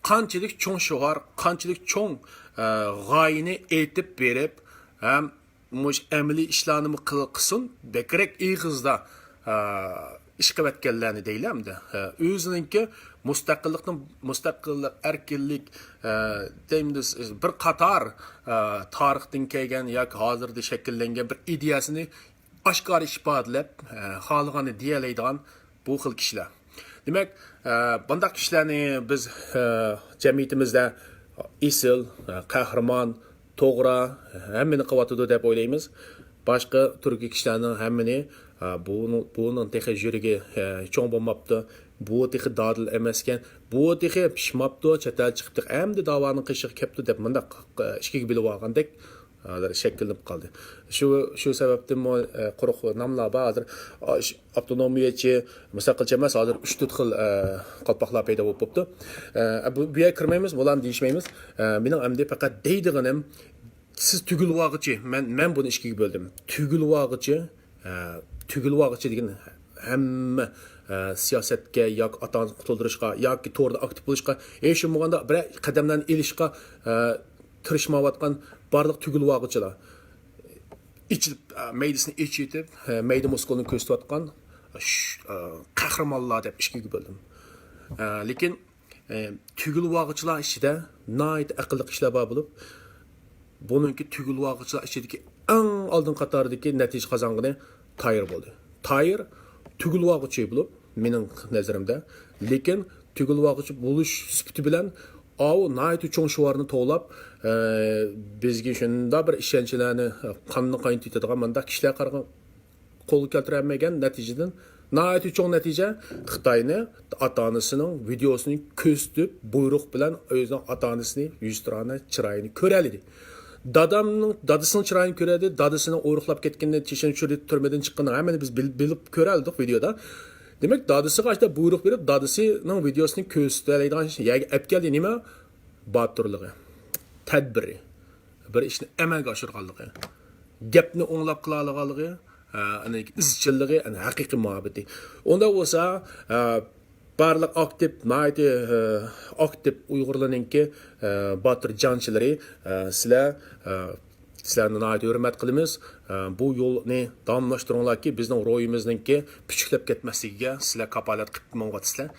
قانچىلىك چوڭ شوئار، قانچىلىك چوڭ، ئە، غايىنى ئېيتىپ بېرىپ، ھەم مۇشۇ ئەمەلىي ئىشلارنىمۇ قىل-، قىلسۇن، بەكرەك ئېغىزدا، ئە، ئىش قىلىۋەتكەنلەرنى دەيلى ئەمدى. ئە، ئۆزىنىڭكى مۇستەقىللىقنىڭ، مۇستەقىللىق، ئەركىنلىك، ئە، دەيمىز، بىر قاتار، ئە، تارىختىن كەلگەن ياكى ھازىردا شەكىللەنگەن بىر ئىدىيەسىنى ئاشكارا ئىپادىلەپ، ئە، خالىغاننى دېيەلەيدىغان بۇ خىل كىشىلەر. دېمەك، ئە، بۇنداق كىشىلەرنى بىز، ئە، جەمئىيىتىمىزدە ئېسىل، ئە، قەھرىمان، توغرا، ھەممىنى قىلىۋاتىدۇ دەپ ئويلايمىز. باشقا تۈركىي كىشىلەرنىڭ ھەممىنى، ئە، بۇنىڭ، بۇنىڭ تېخى يۈرىكى، ئە، چوڭ بولماپتۇ، بۇ تېخى دادىل ئەمەسكەن، بۇ تېخى پىشماپتۇ، چەت ئەل چىقىپ تېخى ئەمدى داۋانىڭ قېشىغا كەپتۇ دەپ مۇنداق، ئە، ئىچكىگە بىلىۋالغاندەك ھازىر شەكىللىنىپ قالدى. شۇ، شۇ سەۋەبتىنمۇ، ئە، قۇرۇق ناملار بار ھازىر. ئا، ش-، ئاپتونومىيەچى، مۇستەقىلچى ئەمەس، ھازىر ئۈچ تۆت خىل، ئە، قالپاقلار پەيدا بولۇپ بوپتۇ. ئە، بۇ، بۇ يەرگە كىرمەيمىز، بۇلارنى دېيىشمەيمىز. ئە، مېنىڭ ئەمدى پەقەت دەيدىغىنىم، سىز تۈگۈلۈۋالغۇچى، مەن، مەن بۇنى ئىككىگە بۆلدۈم. تۈگۈلۈۋالغۇچى، ئە، تۈگۈلۈۋالغۇچى دېگەن ھەممە، ئە، سىياسەتكە ياكى ئاتا-ئانىسىنى قۇتۇلدۇرۇشقا ياكى توردا ئاكتىپ بولۇشقا، ھېچ بولمىغاندا بىرەر قەدەملەرنى ئېلىشقا، ئە، تىرىشمايۋاتقان بارلىق تۈگۈلۈۋالغۇچىلار. ئېچىپ، ئە، مەيدىسىنى ئېچىۋېتىپ، ئە، مەيدە مۇسكۇلنى كۆرسىتىۋاتقان، ئە، ش-، ئە، قەھرىمانلار دەپ ئىككىگە بۆلدۈم. ئە، لېكىن، ئە، تۈگۈلۈۋالغۇچىلار ئىچىدە ناھايىتى ئەقىللىق كىشىلەر بار بولۇپ، بۇنىڭكى تۈگۈلۈۋالغۇچىلار ئىچىدىكى ئەڭ ئالدىن قاتاردىكى نەتىجە قازانغىنى تايىر بولدى. تايىر تۈگۈلۈۋالغۇچى بولۇپ، مېنىڭ نەزىرىمدە. لېكىن تۈگۈلۈۋالغۇچى بولۇش سۈپىتى بىلەن ئاۋۇ ناھايىتى چوڭ شوئارنى توۋلاپ، ئە، بىزگە شۇنداق بىر ئىشەنچلەرنى، قاننى قاينىتىۋېتىدىغان مۇنداق كىشىلەر قارىغان قولغا كەلتۈرەلمىگەن نەتىجىدىن ناھايىتى چوڭ نەتىجە خىتاينى ئاتا-ئانىسىنىڭ ۋىدېئوسىنى كۆرسىتىپ، بۇيرۇق بىلەن ئۆزىنىڭ ئاتا-ئانىسىنى يۈزتۇرانە چىرايىنى كۆرەلىدى. دادامنىڭ، دادىسىنىڭ چىرايىنى كۆرەلىدى، دادىسىنىڭ ئورۇقلاپ كەتكىنىنى، چېچەن چۈشۈرۈپ تۈرمىدىن چىققىنىنى ھەممىنى بىز بىل-، بىلىپ كۆرەلىدۇق ۋىدېئودا. دېمەك، دادىسىغا ئاشۇنداق بۇيرۇق بېرىپ، دادىسىنىڭ ۋىدېئوسىنى كۆرسىتەلەيدىغان يەرگە ئەپ كەلدى. نېمە؟ باتۇرلۇقى، تەدبىرى، بىر ئىشنى ئەمەلگە ئاشۇرغانلىقى، گەپنى ئوڭلاپ قىلالىغانلىقى، ئە، ئىزچىللىقى، ھەقىقىي مۇھەببىتى. ئۇنداق بولسا، ئە، بارلىق ئاكتىپ، ناھايىتى، ئە، ئاكتىپ ئۇيغۇرلارنىڭكى، ئە، باتۇر جەڭچىلىرى، ئە، سىلەر، ئە، سىلەرنى ناھايىتى ھۆرمەت قىلىمىز. ئە، بۇ يولنى داۋاملاشتۇرۇڭلاركى، بىزنىڭ روھىمىزنىڭكى پۈچۈكلەپ كەتمەسلىكىگە سىلەر كاپالەت قىلىپ ماڭىۋاتىسىلەر.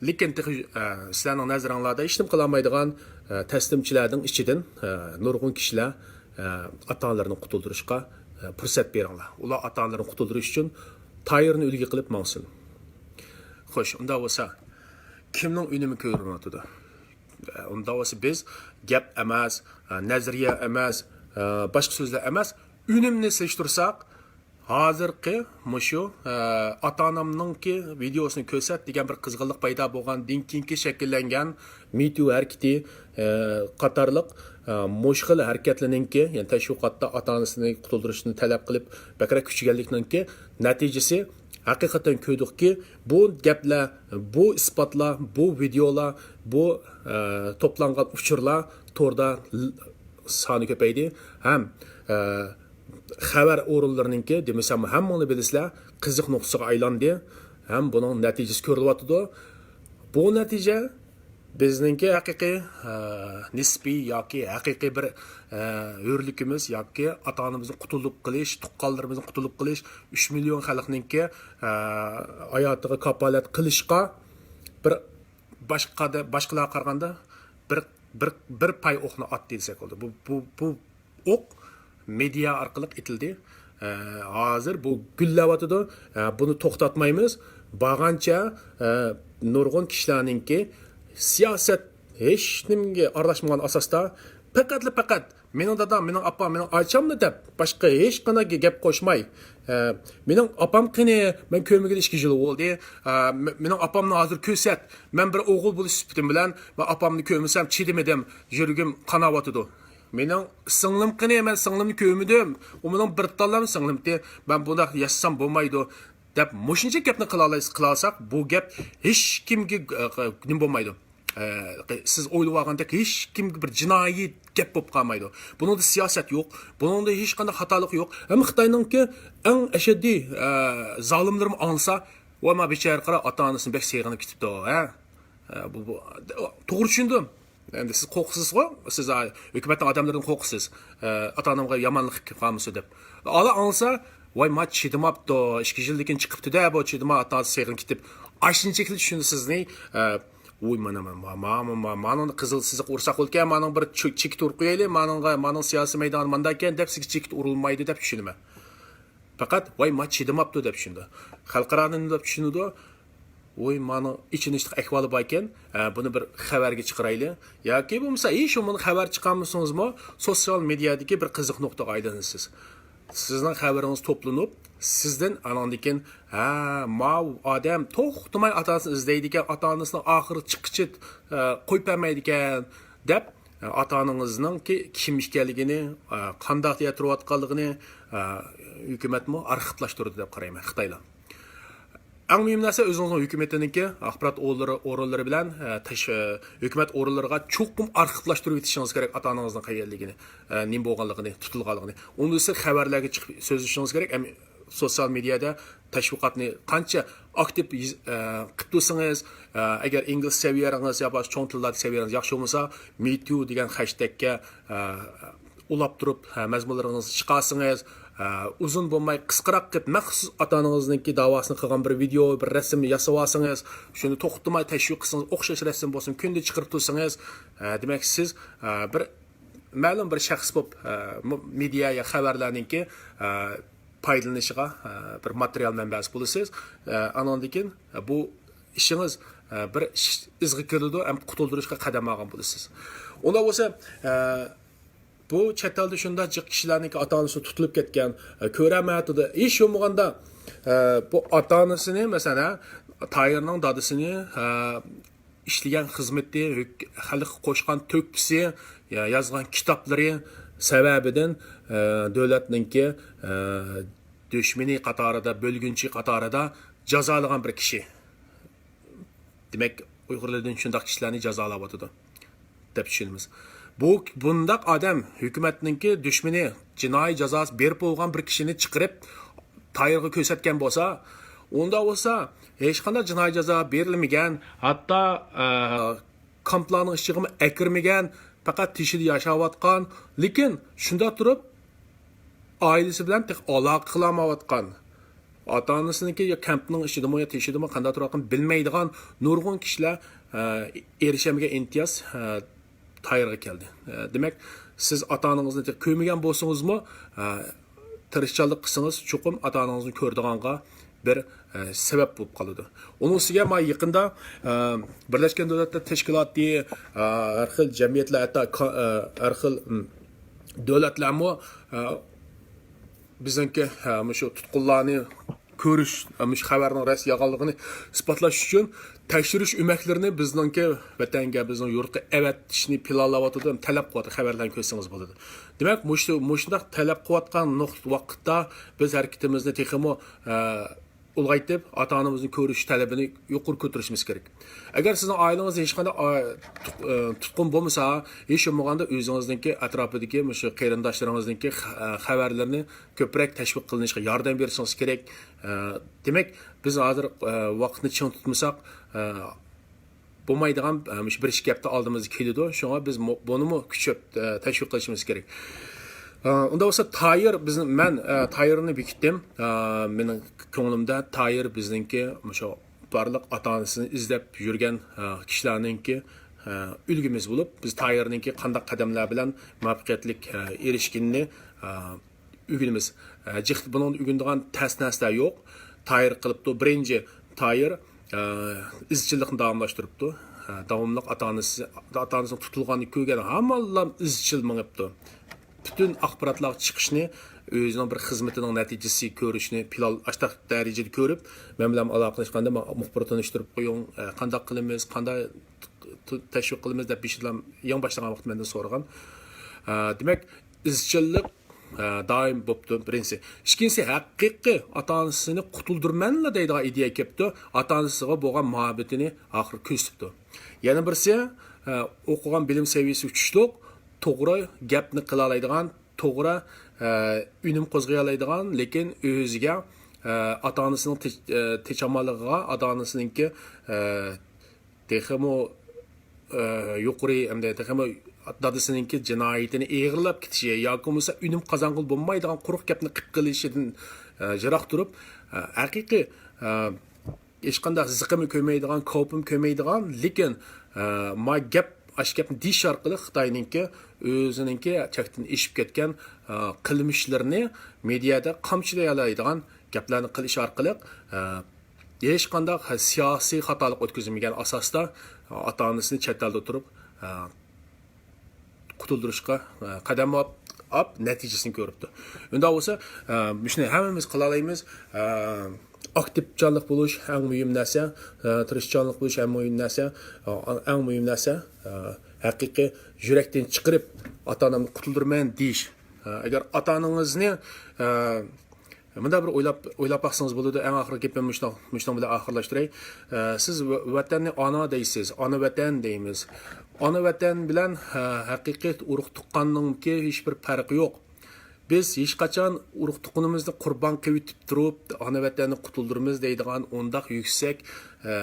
لېكىن تېخى، ئە، سىلەرنىڭ نەزىرىڭلاردا ھېچنېمە قىلالمايدىغان، ئە، تەسلىمچىلەرنىڭ ئىچىدىن، ئە، نۇرغۇن كىشىلەر، ئە، ئاتا-ئانىلىرىنى قۇتۇلدۇرۇشقا، ئە، پۇرسەت بېرىڭلار. ئۇلار ئاتا-ئانىلىرىنى قۇتۇلدۇرۇش ئۈچۈن تايىرنى ئۈلگە قىلىپ ماڭسۇن. خوش، ئۇنداق بولسا، كىمنىڭ ئۈنۈمى كۆرۈنۈۋاتىدۇ؟ ئە، ئۇنداق بولسا بىز گەپ ئەمەس، ئە، نەزەرىيە ئەمەس، ئە، باشقا سۆزلەر ئەمەس، ئۈنۈمنى سېلىشتۇرساق، ھازىرقى مۇشۇ، ئە، ئاتا-ئانامنىڭكى ۋىدېئوسىنى كۆرسەت دېگەن بىر قىزغىنلىق پەيدا بولغاندىن كېيىنكى شەكىللەنگەن مىتۇ ھەرىكىتى، ئە، قاتارلىق، ئە، مۇشۇ خىل ھەرىكەتلەرنىڭكى، يەنى تەشۋىقاتتا ئاتا-ئانىسىنى قۇتۇلدۇرۇشنى تەلەپ قىلىپ بەكرەك كۈچىگەنلىكنىڭكى نەتىجىسى ھەقىقەتەن كۆردۇقكى، بۇ گەپلەر، بۇ ئىسپاتلار، بۇ ۋىدېئولار، بۇ، ئە، توپلانغان ئۇچۇرلار توردا ل-، سانى كۆپەيدى ھەم، ئە، خەۋەر ئورۇنلىرىنىڭكى، دېمىسەم ھەممىڭلار بىلىسىلەر، قىزىق نۇقتىسىغا ئايلاندى ھەم بۇنىڭ نەتىجىسى كۆرۈلۈۋاتىدۇ. بۇ نەتىجە بىزنىڭكى ھەقىقىي، ئە، نىسپىي ياكى ھەقىقىي بىر، ئە، ھۆرلۈكىمىز ياكى ئاتا-ئانىمىزنى قۇتۇلۇپ قېلىش، تۇغقانلىرىمىزنى قۇتۇلۇپ قېلىش، ئۈچ مىليون خەلقنىڭكى، ئە، ھاياتىغا كاپالەت قىلىشقا بىر باشقا، باشقىلارغا قارىغاندا بىر بىر، بىر پاي ئوقنى ئاتتى دېسەك بولىدۇ. بۇ، بۇ، بۇ ئوق مېدىيا ئارقىلىق ئېتىلدى. ئە، ھازىر بۇ گۈللەۋاتىدۇ. ئە، بۇنى توختاتمايمىز. بارغانچە، ئە، نۇرغۇن كىشىلەرنىڭكى سىياسەت ھېچ نېمىگە ئارىلاشمىغان ئاساستا پەقەتلا پەقەت مېنىڭ دادام، مېنىڭ ئاپام، مېنىڭ ئاچامنى دەپ باشقا ھېچقانداق گەپ قوشماي، ئە، مېنىڭ ئاپام قېنى؟ مەن كۆرمىگىلى ئىككى يىل بولدى. ئە، مېنىڭ ئاپامنى ھازىر كۆرسەت. مەن بىر ئوغۇل بولۇش سۈپىتىم بىلەن مەن ئاپامنى كۆرمىسەم چىدىمىدىم، يۈرىكىم قاناۋاتىدۇ. مېنىڭ سىڭلىم قېنى؟ مەن سىڭلىمنى كۆرمىدىم. ئۇ مېنىڭ بىر تاللام سىڭلىمتى. مەن بۇنداق ياشىسام بولمايدۇ، دەپ مۇشۇنچە گەپنى قىلالايسىز، قىلالىساق، بۇ گەپ ھېچكىمگە، ئە، نېمە بولمايدۇ. ئە، سىز ئويلىۋالغاندەك ھېچكىمگە بىر جىنايى گەپ بولۇپ قالمايدۇ. بۇنىڭدا سىياسەت يوق، بۇنىڭدا ھېچقانداق خاتالىق يوق. ئەمما خىتاينىڭكى ئەڭ ئەشەددىي، ئە، زالىملىرىمۇ ئاڭلىسا، ۋاي، ما بىچارە قارا، ئاتا-ئانىسىنى بەك سېغىنىپ كېتىپتۇ، ھە؟ ئە، بۇ، بۇ، توغرا چۈشىنىدۇ. ئەمدى سىز قورقىسىزغۇ، سىز، ئا، ھۆكۈمەتنىڭ ئادەملىرىدىن قورقىسىز. ئە، ئاتا-ئانامغا يامانلىق قىلىپ قالمىسۇن دەپ. ئالا ئاڭلىسا، ۋاي، ما چىدىماپتۇ، ئىككى يىلدىن كېيىن چىقىپتۇ-دە، بۇ چىدىماي ئاتا-ئانىسى سېغىنىپ كېتىپ، ئاشۇنچىلىك چۈشىنىدۇ سىزنى. ئە، ۋوي، مانا، مانا، ما، ما، ما، ما، مانىڭدا قىزىل سىزىق ئۇرساق بولىكەن، مانىڭ بىر چېك-، چېكىت ئۇرۇپ قويايلى، مانىڭغا، مانىڭ سىياسىي مەيدانى مانداكەن دەپ سىزگە چېكىت ئۇرۇلمايدۇ دەپ چۈشىنىمەن. پەقەت، ۋاي، ما چىدىماپتۇ دەپ چۈشىنىدۇ. خەلقئارانى نېمە دەپ چۈشىنىدۇ؟ ۋوي، مانىڭ ئېچىنىشلىق ئەھۋالى باركەن، ئە، بۇنى بىر خەۋەرگە چىقىرايلى. ياكى بولمىسا، ھېچ بولمىغاندا خەۋەر چىقارمىسىڭىزمۇ، سوتسىيال مېدىيادىكى بىر قىزىق نۇقتىغا ئايلىنىسىز. سىزنىڭ خەۋىرىڭىز توپلىنىپ، سىزدىن ئاناندىن كېيىن، ھە، ماۋۇ ئادەم توختىماي ئاتا-ئانىسىنى ئىزدەيدىكەن، ئاتا-ئانىسىنىڭ ئاخىرى چىققىچە، ئە، قويۇپ بەرمەيدىكەن، دەپ، ئاتا-ئانىڭىزنىڭكى كىم ئىكەنلىكىنى، قانداق يەردە تۇرۇۋاتقانلىقىنى ھۆكۈمەتمۇ ئارخىپلاشتۇرىدۇ دەپ قارايمەن، خىتايلار. ئەڭ مۇھىم نەرسە ئۆزىڭىزنىڭ ھۆكۈمىتىنىڭكى ئاخبارات ئورۇنلىرى، ئورۇنلىرى بىلەن، تەش-، ھۆكۈمەت ئورۇنلىرىغا چوقۇم ئارخىپلاشتۇرۇپ يېتىشىڭىز كېرەك، ئاتا-ئانىڭىزنىڭ قەيەرلىكىنى، نېمە بولغانلىقىنى، تۇتۇلغانلىقىنى. ئۇندىن سىرت خەۋەرلەرگە چىقىپ سۆزلىشىڭىز كېرەك. ئەم-، سوتسىيال مېدىيادا تەشۋىقاتنى قانچە ئاكتىپ يېز-، ئە، قىپ تۇرسىڭىز، ئە، ئەگەر ئىنگلىز سەۋىيەڭىز يا باشقا چوڭ تىللاردا سەۋىيەڭىز ياخشى بولمىسا، مې تۇ دېگەن خەشتەككە، ئە، ئۇلاپ تۇرۇپ، ئە، مەزمۇنلىرىڭىزنى چىقارسىڭىز، ئە، ئۇزۇن بولماي قىسقىراق قىلىپ مەخسۇس ئاتا-ئانىڭىزنىڭكى داۋاسىنى قىلغان بىر ۋىدېئو، بىر رەسىم ياسىۋالسىڭىز، شۇنى توختىماي تەشۋىق قىلسىڭىز، ئوخشاش رەسىم بولسۇن، كۈندە چىقىرىپ تۇرسىڭىز، ئە، دېمەك، سىز، ئە، بىر مەلۇم بىر شەخس بولۇپ، ئە، مو-، مېدىيا يا خەۋەرلەرنىڭكى، ئە، پايدىلىنىشىغا، ئە، بىر ماتېرىيال مەنبەسى بولىسىز. ئە، ئانىڭدىن كېيىن، ئە، بۇ ئىشىڭىز، ئە، بىر ئىش-، ئىزغا كىرىدۇ ھەم قۇتۇلدۇرۇشقا قەدەم ئالغان بولىسىز. ئۇنداق بولسا، ئە، بۇ چەت ئەلدە شۇنداق جىق كىشىلەرنىڭكى ئاتا-ئانىسى تۇتۇلۇپ كەتكەن، ئە، كۆرەلمەيۋاتىدۇ. ھېچ بولمىغاندا، ئە، بۇ ئاتا-ئانىسىنى، مەسىلەن، ھە، تايىرنىڭ دادىسىنى، ئە، ئىشلىگەن خىزمىتى، ھۆك-، خەلققە قوشقان تۆھپىسى، يا-، يازغان كىتابلىرى سەۋەبىدىن، ئە، دۆلەتنىڭكى، ئە، دۈشمىنى قاتارىدا، بۆلگۈنچى قاتارىدا جازالىغان بىر كىشى. دېمەك، ئۇيغۇرلاردىن شۇنداق كىشىلەرنى جازالاۋاتىدۇ، دەپ چۈشىنىمىز. بۇ، بۇنداق ئادەم ھۆكۈمەتنىڭكى دۈشمىنى، جىنايى جازاسى بېرىپ بولغان بىر كىشىنى چىقىرىپ، تايىرغا كۆرسەتكەن بولسا، ئۇنداق بولسا، ھېچقانداق جىنايى جازا بېرىلمىگەن، ھەتتا، ئە، كامپلارنىڭ ئىچىگىمۇ ئەكىرمىگەن، پەقەت تېشىدا ياشاۋاتقان، لېكىن شۇنداق تۇرۇپ، ئائىلىسى بىلەن تېخى ئالاقە قىلالمايۋاتقان، ئاتا-ئانىسىنىڭكى يا كەمپنىڭ ئىچىدىمۇ، يا تېشىدىمۇ قانداق تۇرۇۋاتقىنىنى بىلمەيدىغان نۇرغۇن كىشىلەر، ئە، ئېرىشەلمىگەن ئىمتىياز، ئە، تايىرغا كەلدى. ئە، دېمەك، سىز ئاتا-ئانىڭىزنى تېخى كۆرمىگەن بولسىڭىزمۇ، ئە، تىرىشچانلىق قىلسىڭىز، چوقۇم ئاتا-ئانىڭىزنى كۆرىدىغانغا بىر، ئە، سەۋەب بولۇپ قالىدۇ. ئۇنىڭ ئۈستىگە مانا يېقىندا، ئە، بىرلەشكەن دۆلەتلەر تەشكىلاتى، ئە، ھەر خىل جەمئىيەتلەر، ھەتتا كا-، ئە، ھەر خىل، م، دۆلەتلەرمۇ، ئە، بىزنىڭكى، ئە، مۇشۇ تۇتقۇنلارنى كۆرۈش، ئە، مۇشۇ خەۋەرنىڭ راست يالغانلىقىنى ئىسپاتلاش ئۈچۈن تەكشۈرۈش ئۆمەكلىرىنى بىزنىڭكى ۋەتەنگە، بىزنىڭ يۇرتقا ئەۋەتىشنى پىلانلاۋاتىدۇ، ھەم تەلەپ قىلىۋاتىدۇ، خەۋەرلەرنى كۆرسىڭىز بولىدۇ. دېمەك، مۇشۇ، مۇشۇنداق تەلەپ قىلىۋاتقان نۇق-، ۋاقىتتا بىز ھەرىكىتىمىزنى تېخىمۇ، ئە، ئۇلغايتىپ، ئاتا-ئانىمىزنى كۆرۈش تەلىپىنى يۇقىرى كۆتۈرۈشىمىز كېرەك. ئەگەر سىزنىڭ ئائىلىڭىزدە ھېچقانداق، ئا، تۇت-، ئە، تۇتقۇن بولمىسا، ھېچ بولمىغاندا ئۆزىڭىزنىڭكى ئەتراپىدىكى مۇشۇ قېرىنداشلىرىڭىزنىڭكى خ-، ئە، خەۋەرلىرىنى كۆپرەك تەشۋىق قىلىنىشىغا ياردەم بېرىشىڭىز كېرەك. ئە، دېمەك، بىز ھازىر، ئە، ۋاقىتنى چىڭ تۇتمىساق، ئە، بولمايدىغان، ئە، مۇشۇ بىر ئىككى ھەپتە ئالدىمىزدا كېلىدۇ. شۇڭا بىز مۇ-، بۇنىمۇ كۈچەپ، ئە، تەشۋىق قىلىشىمىز كېرەك. ئە، ئۇنداق بولسا تايىر بىزنىڭ، مەن، ئە، تايىرنى بېكىتتىم. ئە، مېنىڭ كۆڭلۈمدە تايىر بىزنىڭكى مۇشۇ بارلىق ئاتا-ئانىسىنى ئىزدەپ يۈرگەن، ئە، كىشىلەرنىڭكى ئۈلگىمىز بولۇپ، بىز تايىرنىڭكى قانداق قەدەملەر بىلەن مۇۋەپپەقىيەتلىك ئېرىشكىنىنى ئۆگىنىمىز. جىق بۇنىڭدا ئۆگىنىدىغان تەس نەرسىلەر يوق. تايىر قىلىپتۇ، بىرىنچى تايىر ئىزچىللىقنى داۋاملاشتۇرۇپتۇ. داۋاملىق ئاتا ئانىسى، ئاتا ئانىسىنىڭ تۇتۇلغاننى كۆرگەن ھامانلا ئىزچىل مېڭىپتۇ. پۈتۈن ئاخباراتلارغا چىقىشنى ئۆزىنىڭ بىر خىزمىتىنىڭ نەتىجىسى كۆرۈشنى پىلان ئاشتاق دەرىجىدە كۆرۈپ، مەن بىلەن ئالاقىلەشكەندە، مۇخبىر تونۇشتۇرۇپ قويۇڭ، قانداق قىلىمىز، قانداق تەشۋىق قىلىمىز دەپ بېشىدىلا يېڭى باشلىغان ۋاقىت مەندىن سورىغان. دېمەك، ئىزچىللىق دائىم بوپتۇ، بىرىنچىسى. ئىككىنچىسى، ھەقىقىي ئاتا ئانىسىنى قۇتۇلدۇرىمەنلا دەيدىغان ئىدىيە كەپتۇ، ئاتا ئانىسىغا بولغان مۇھەببىتىنى ئاخىرى كۆرسىتىپتۇ. يەنە بىرسى، ئوقۇغان بىلىم سەۋىيىسى چۈشلۈك، توغرا گەپنى قىلالايدىغان، توغرا ئۈنۈم قوزغىيالايدىغان، لېكىن ئۆزىگە، ئاتا ئانىسىنىڭ تىنچ-، تىنچ-ئامانلىقىغا، ئاتا ئانىسىنىڭكى تېخىمۇ يۇقىرى، ئەمدى تېخىمۇ دادىسىنىڭكى جىنايىتىنى ئېغىرلاپ كېتىشى ياكى بولمىسا ئۈنۈم قازانغىلى بولمايدىغان قۇرۇق گەپنى قىلىپ قېلىشىدىن يىراق تۇرۇپ، ھەقىقىي ھېچقانداق زىقىمۇ كۆرمەيدىغان، كاۋىپىمۇ كۆرمەيدىغان، لېكىن ما گەپ، ئاشۇ گەپنى دېيىش ئارقىلىق خىتاينىڭكى ئۆزىنىڭكى چەكتىن ئېشىپ كەتكەن قىلمىشلىرىنى مېدىيادا قامچىلىيالايدىغان گەپلەرنى قىلىش ئارقىلىق، ھېچقانداق سىياسىي خاتالىق ئۆتكۈزمىگەن ئاساستا ئاتا ئانىسىنى چەت ئەلدە تۇرۇپ قۇتۇلدۇرۇشقا قەدەم ئاپ، ئاپ نەتىجىسىنى كۆرۈپتۇ. ئۇنداق بولسا، مۇشۇنى ھەممىمىز قىلالايمىز. ئاكتىپچانلىق بولۇش ئەڭ مۇھىم نەرسە، تىرىشچانلىق بولۇش ئەڭ مۇھىم نەرسە، ئەڭ مۇھىم نەرسە ھەقىقىي يۈرەكتىن چىقىرىپ ئاتا ئانامنى قۇتۇلدۇرىمەن دېيىش. ئەگەر ئاتا ئانىڭىزنى مۇنداق بىر ئويلاپ، ئويلاپ باقسىڭىز بولىدۇ. ئەڭ ئاخىرقى گېپىم مۇشۇنىڭ، مۇشۇنىڭ بىلەن ئاخىرلاشتۇراي. ئە، سىز ۋە-، ۋەتەننى ئانا دەيسىز، ئانا ۋەتەن دەيمىز. ئانا ۋەتەن بىلەن، ھە، ھەقىقىي ئۇرۇق تۇغقاننىڭكى ھېچ بىر پەرقى يوق. بىز ھېچقاچان ئۇرۇق تۇغقىنىمىزنى قۇربان قىلىۋېتىپ تۇرۇپ، ئانا ۋەتەننى قۇتۇلدۇرىمىز دەيدىغان ئۇنداق يۈكسەك، ئە،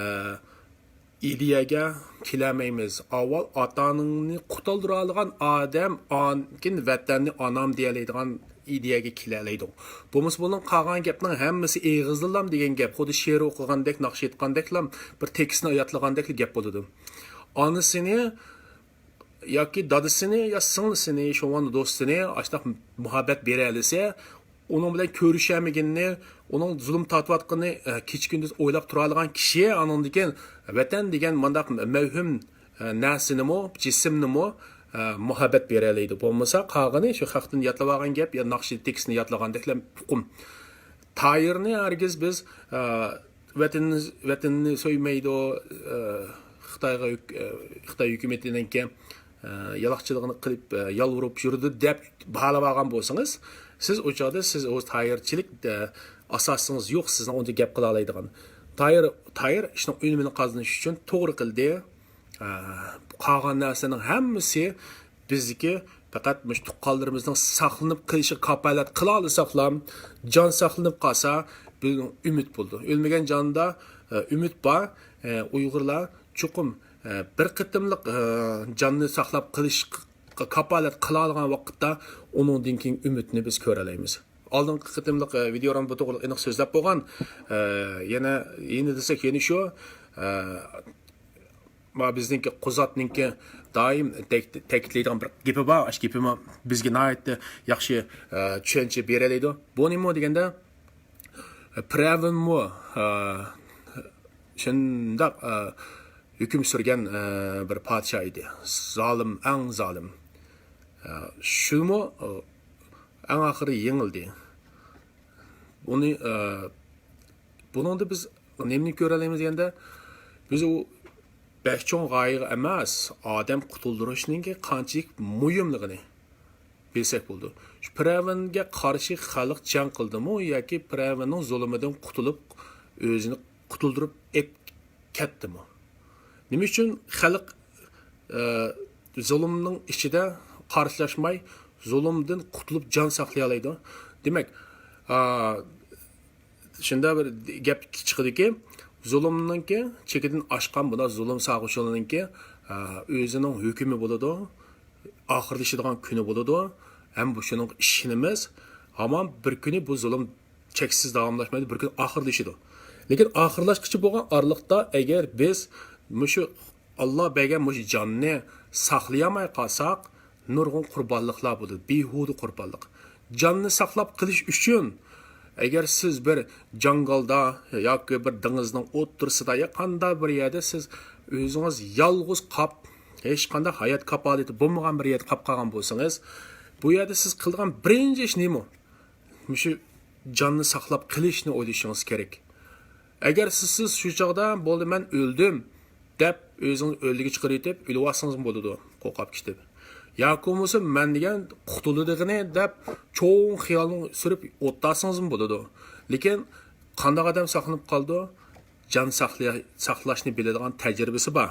ئىدىيەگە كېلەلمەيمىز. ئاۋۋال ئاتا ئاناڭنى قۇتۇلدۇرالىغان ئادەم، ئاندىن كېيىن ۋەتەننى ئانام دېيەلەيدىغان ئىدىيەگە كېلەلەيدۇ. بولمىسا بۇنىڭ قالغان گەپنىڭ ھەممىسى ئېغىزدىنلا دېگەن گەپ، خۇددى شېئىر ئوقۇغاندەك، ناخشا ئېيتقاندەكلا، بىر تېكىستنى يادلىغاندەكلا گەپ بولىدۇ. ئانىسىنى ياكى دادىسىنى يا سىڭلىسىنى، شۇڭا دوستىنى ئاشۇنداق مۇھەببەت بېرەلىسە، ئۇنىڭ بىلەن كۆرۈشەلمىگىنىنى، ئۇنىڭ زۇلۇم تارتىۋاتقىنىنى، ئە، كېچە-كۈندۈز ئويلاپ تۇرالىغان كىشى ئاندىن كېيىن ۋەتەن دېگەن مۇنداق مەۋھۇم، ئە، نەرسىنىمۇ، جىسىمنىمۇ، ئە، مۇھەببەت بېرەلەيدۇ. بولمىسا قالغىنى شۇ خەقتىن يادلىۋالغان گەپ يا ناخشا تېكىستىنى يادلىغاندەكلا ئۇقۇم. تايىرنى ھەرگىز بىز، ئە، ۋەتىنىنى، ۋەتىنىنى سۆيمەيدۇ، ئە، خىتايغا ھۆك-، ئە، خىتاي ھۆكۈمىتىنىڭكى، ئە، يالاقچىلىقىنى قىلىپ، ئە، يالۋۇرۇپ يۈرىدۇ دەپ باھالاپ ئالغان بولسىڭىز، سىز ئۇ چاغدا سىز ئۇ تايىرچىلىك، ئە، ئاساسىڭىز يوق، سىزنىڭ ئۇنچە گەپ قىلالايدىغان. تايىر، تايىر ئىشنىڭ ئۈنۈمىنى قازىنىش ئۈچۈن توغرا قىلدى. ئە، قالغان نەرسىنىڭ ھەممىسى بىزدىكى پەقەت مۇشۇ تۇغقانلىرىمىزنىڭ ساقلىنىپ قېلىشىغا كاپالەت قىلالىساقلا، جان ساقلىنىپ قالسا، بىزنىڭ ئۈمىد بولىدۇ. ئۆلمىگەن جاندا، ئە، ئۈمىد بار. ئە، ئۇيغۇرلار چوقۇم، ئە، بىر قېتىملىق، ئە، جاننى ساقلاپ قېلىشقا كاپالەت قىلالىغان ۋاقىتتا، ئۇنىڭدىن كېيىن ئۈمىدنى بىز كۆرەلەيمىز. ئالدىنقى قېتىملىق، ئە، ۋىدېيومدا بۇ توغرىلىق ئېنىق سۆزلەپ بولغان. ئە، يەنە، يەنە دېسەك، يەنە شۇ، ئە، ما بىزنىڭكى قۇزاتنىڭكى دائىم تەك-، تەكىتلەيدىغان بىر گېپى بار. ئاشۇ گېپىمۇ بىزگە ناھايىتى ياخشى، ئە، چۈشەنچە بېرەلەيدۇ. بۇ نېمە دېگەندە، پىرئەۋنمۇ، ئە، شۇنداق، ئە، ھۆكۈم سۈرگەن، ئە، بىر پادىشاھ ئىدى. زالىم، ئەڭ زالىم. ئە، شۇمۇ، ئە، ئەڭ ئاخىرى يېڭىلدى. بۇنى، ئە، بۇنىڭدا بىز نېمىنى كۆرەلەيمىز دېگەندە، بىز ئۇ بەك چوڭ غايىغا ئەمەس، ئادەم قۇتۇلدۇرۇشنىڭكى قانچىلىك مۇھىملىقىنى بىلسەك بولىدۇ. شۇ پىرئەۋنگە قارشى خەلق جەڭ قىلدىمۇ ياكى پىرئەۋننىڭ زۇلۇمىدىن قۇتۇلۇپ، ئۆزىنى قۇتۇلدۇرۇپ ئېپ كەتتىمۇ؟ نېمە ئۈچۈن خەلق، ئە، زۇلۇمنىڭ ئىچىدە قارشىلاشماي، زۇلۇمدىن قۇتۇلۇپ جان ساقلىيالايدۇ؟ دېمەك، ئا، شۇنداق بىر گەپ چىقىدۇكى، زۇلۇمنىڭكى چېكىدىن ئاشقان بۇنداق زۇلۇم سالغۇچىلارنىڭكى، ئە، ئۆزىنىڭ ھۆكمى بولىدۇ، ئاخىرلىشىدىغان كۈنى بولىدۇ. ھەم بۇ شۇنىڭغا ئىشىنىمىز. ھامان بىر كۈنى بۇ زۇلۇم چەكسىز داۋاملاشمايدۇ، بىر كۈنى ئاخىرلىشىدۇ. لېكىن ئاخىرلاشقۇچە بولغان ئارىلىقتا ئەگەر بىز مۇشۇ ئاللا بەرگەن مۇشۇ جاننى ساقلىيالماي قالساق، نۇرغۇن قۇربانلىقلار بولىدۇ، بىھۇدە قۇربانلىق. جاننى ساقلاپ قېلىش ئۈچۈن، ئەگەر سىز بىر جاڭگالدا ياكى بىر دېڭىزنىڭ ئوتتۇرىسىدا يا قانداق بىر يەردە سىز ئۆزىڭىز يالغۇز قاپ، ھېچقانداق ھايات كاپالىتى بولمىغان بىر يەردە قاپ قالغان بولسىڭىز، بۇ يەردە سىز قىلىدىغان بىرىنچى ئىش نېمە؟ مۇشۇ جاننى ساقلاپ قېلىشنى ئويلىشىڭىز كېرەك. ئەگەر سىز، سىز شۇ چاغدا «بولدى، مەن ئۆلدۈم» دەپ ئۆزىڭىز ئۆلىگە چىقىرىۋېتىپ ئۆلۈۋالسىڭىزمۇ بولىدۇ، قورقۇپ كېتىپ. ياكى بولمىسا «مەن دېگەن قۇتۇلىدىغىنى» دەپ چوڭ خىيالنى سۈرۈپ ئولتۇرسىڭىزمۇ بولىدۇ. لېكىن قانداق ئادەم ساقلىنىپ قالىدۇ؟ جان ساقلىيا-، ساقلاشنى بىلىدىغان، تەجرىبىسى بار،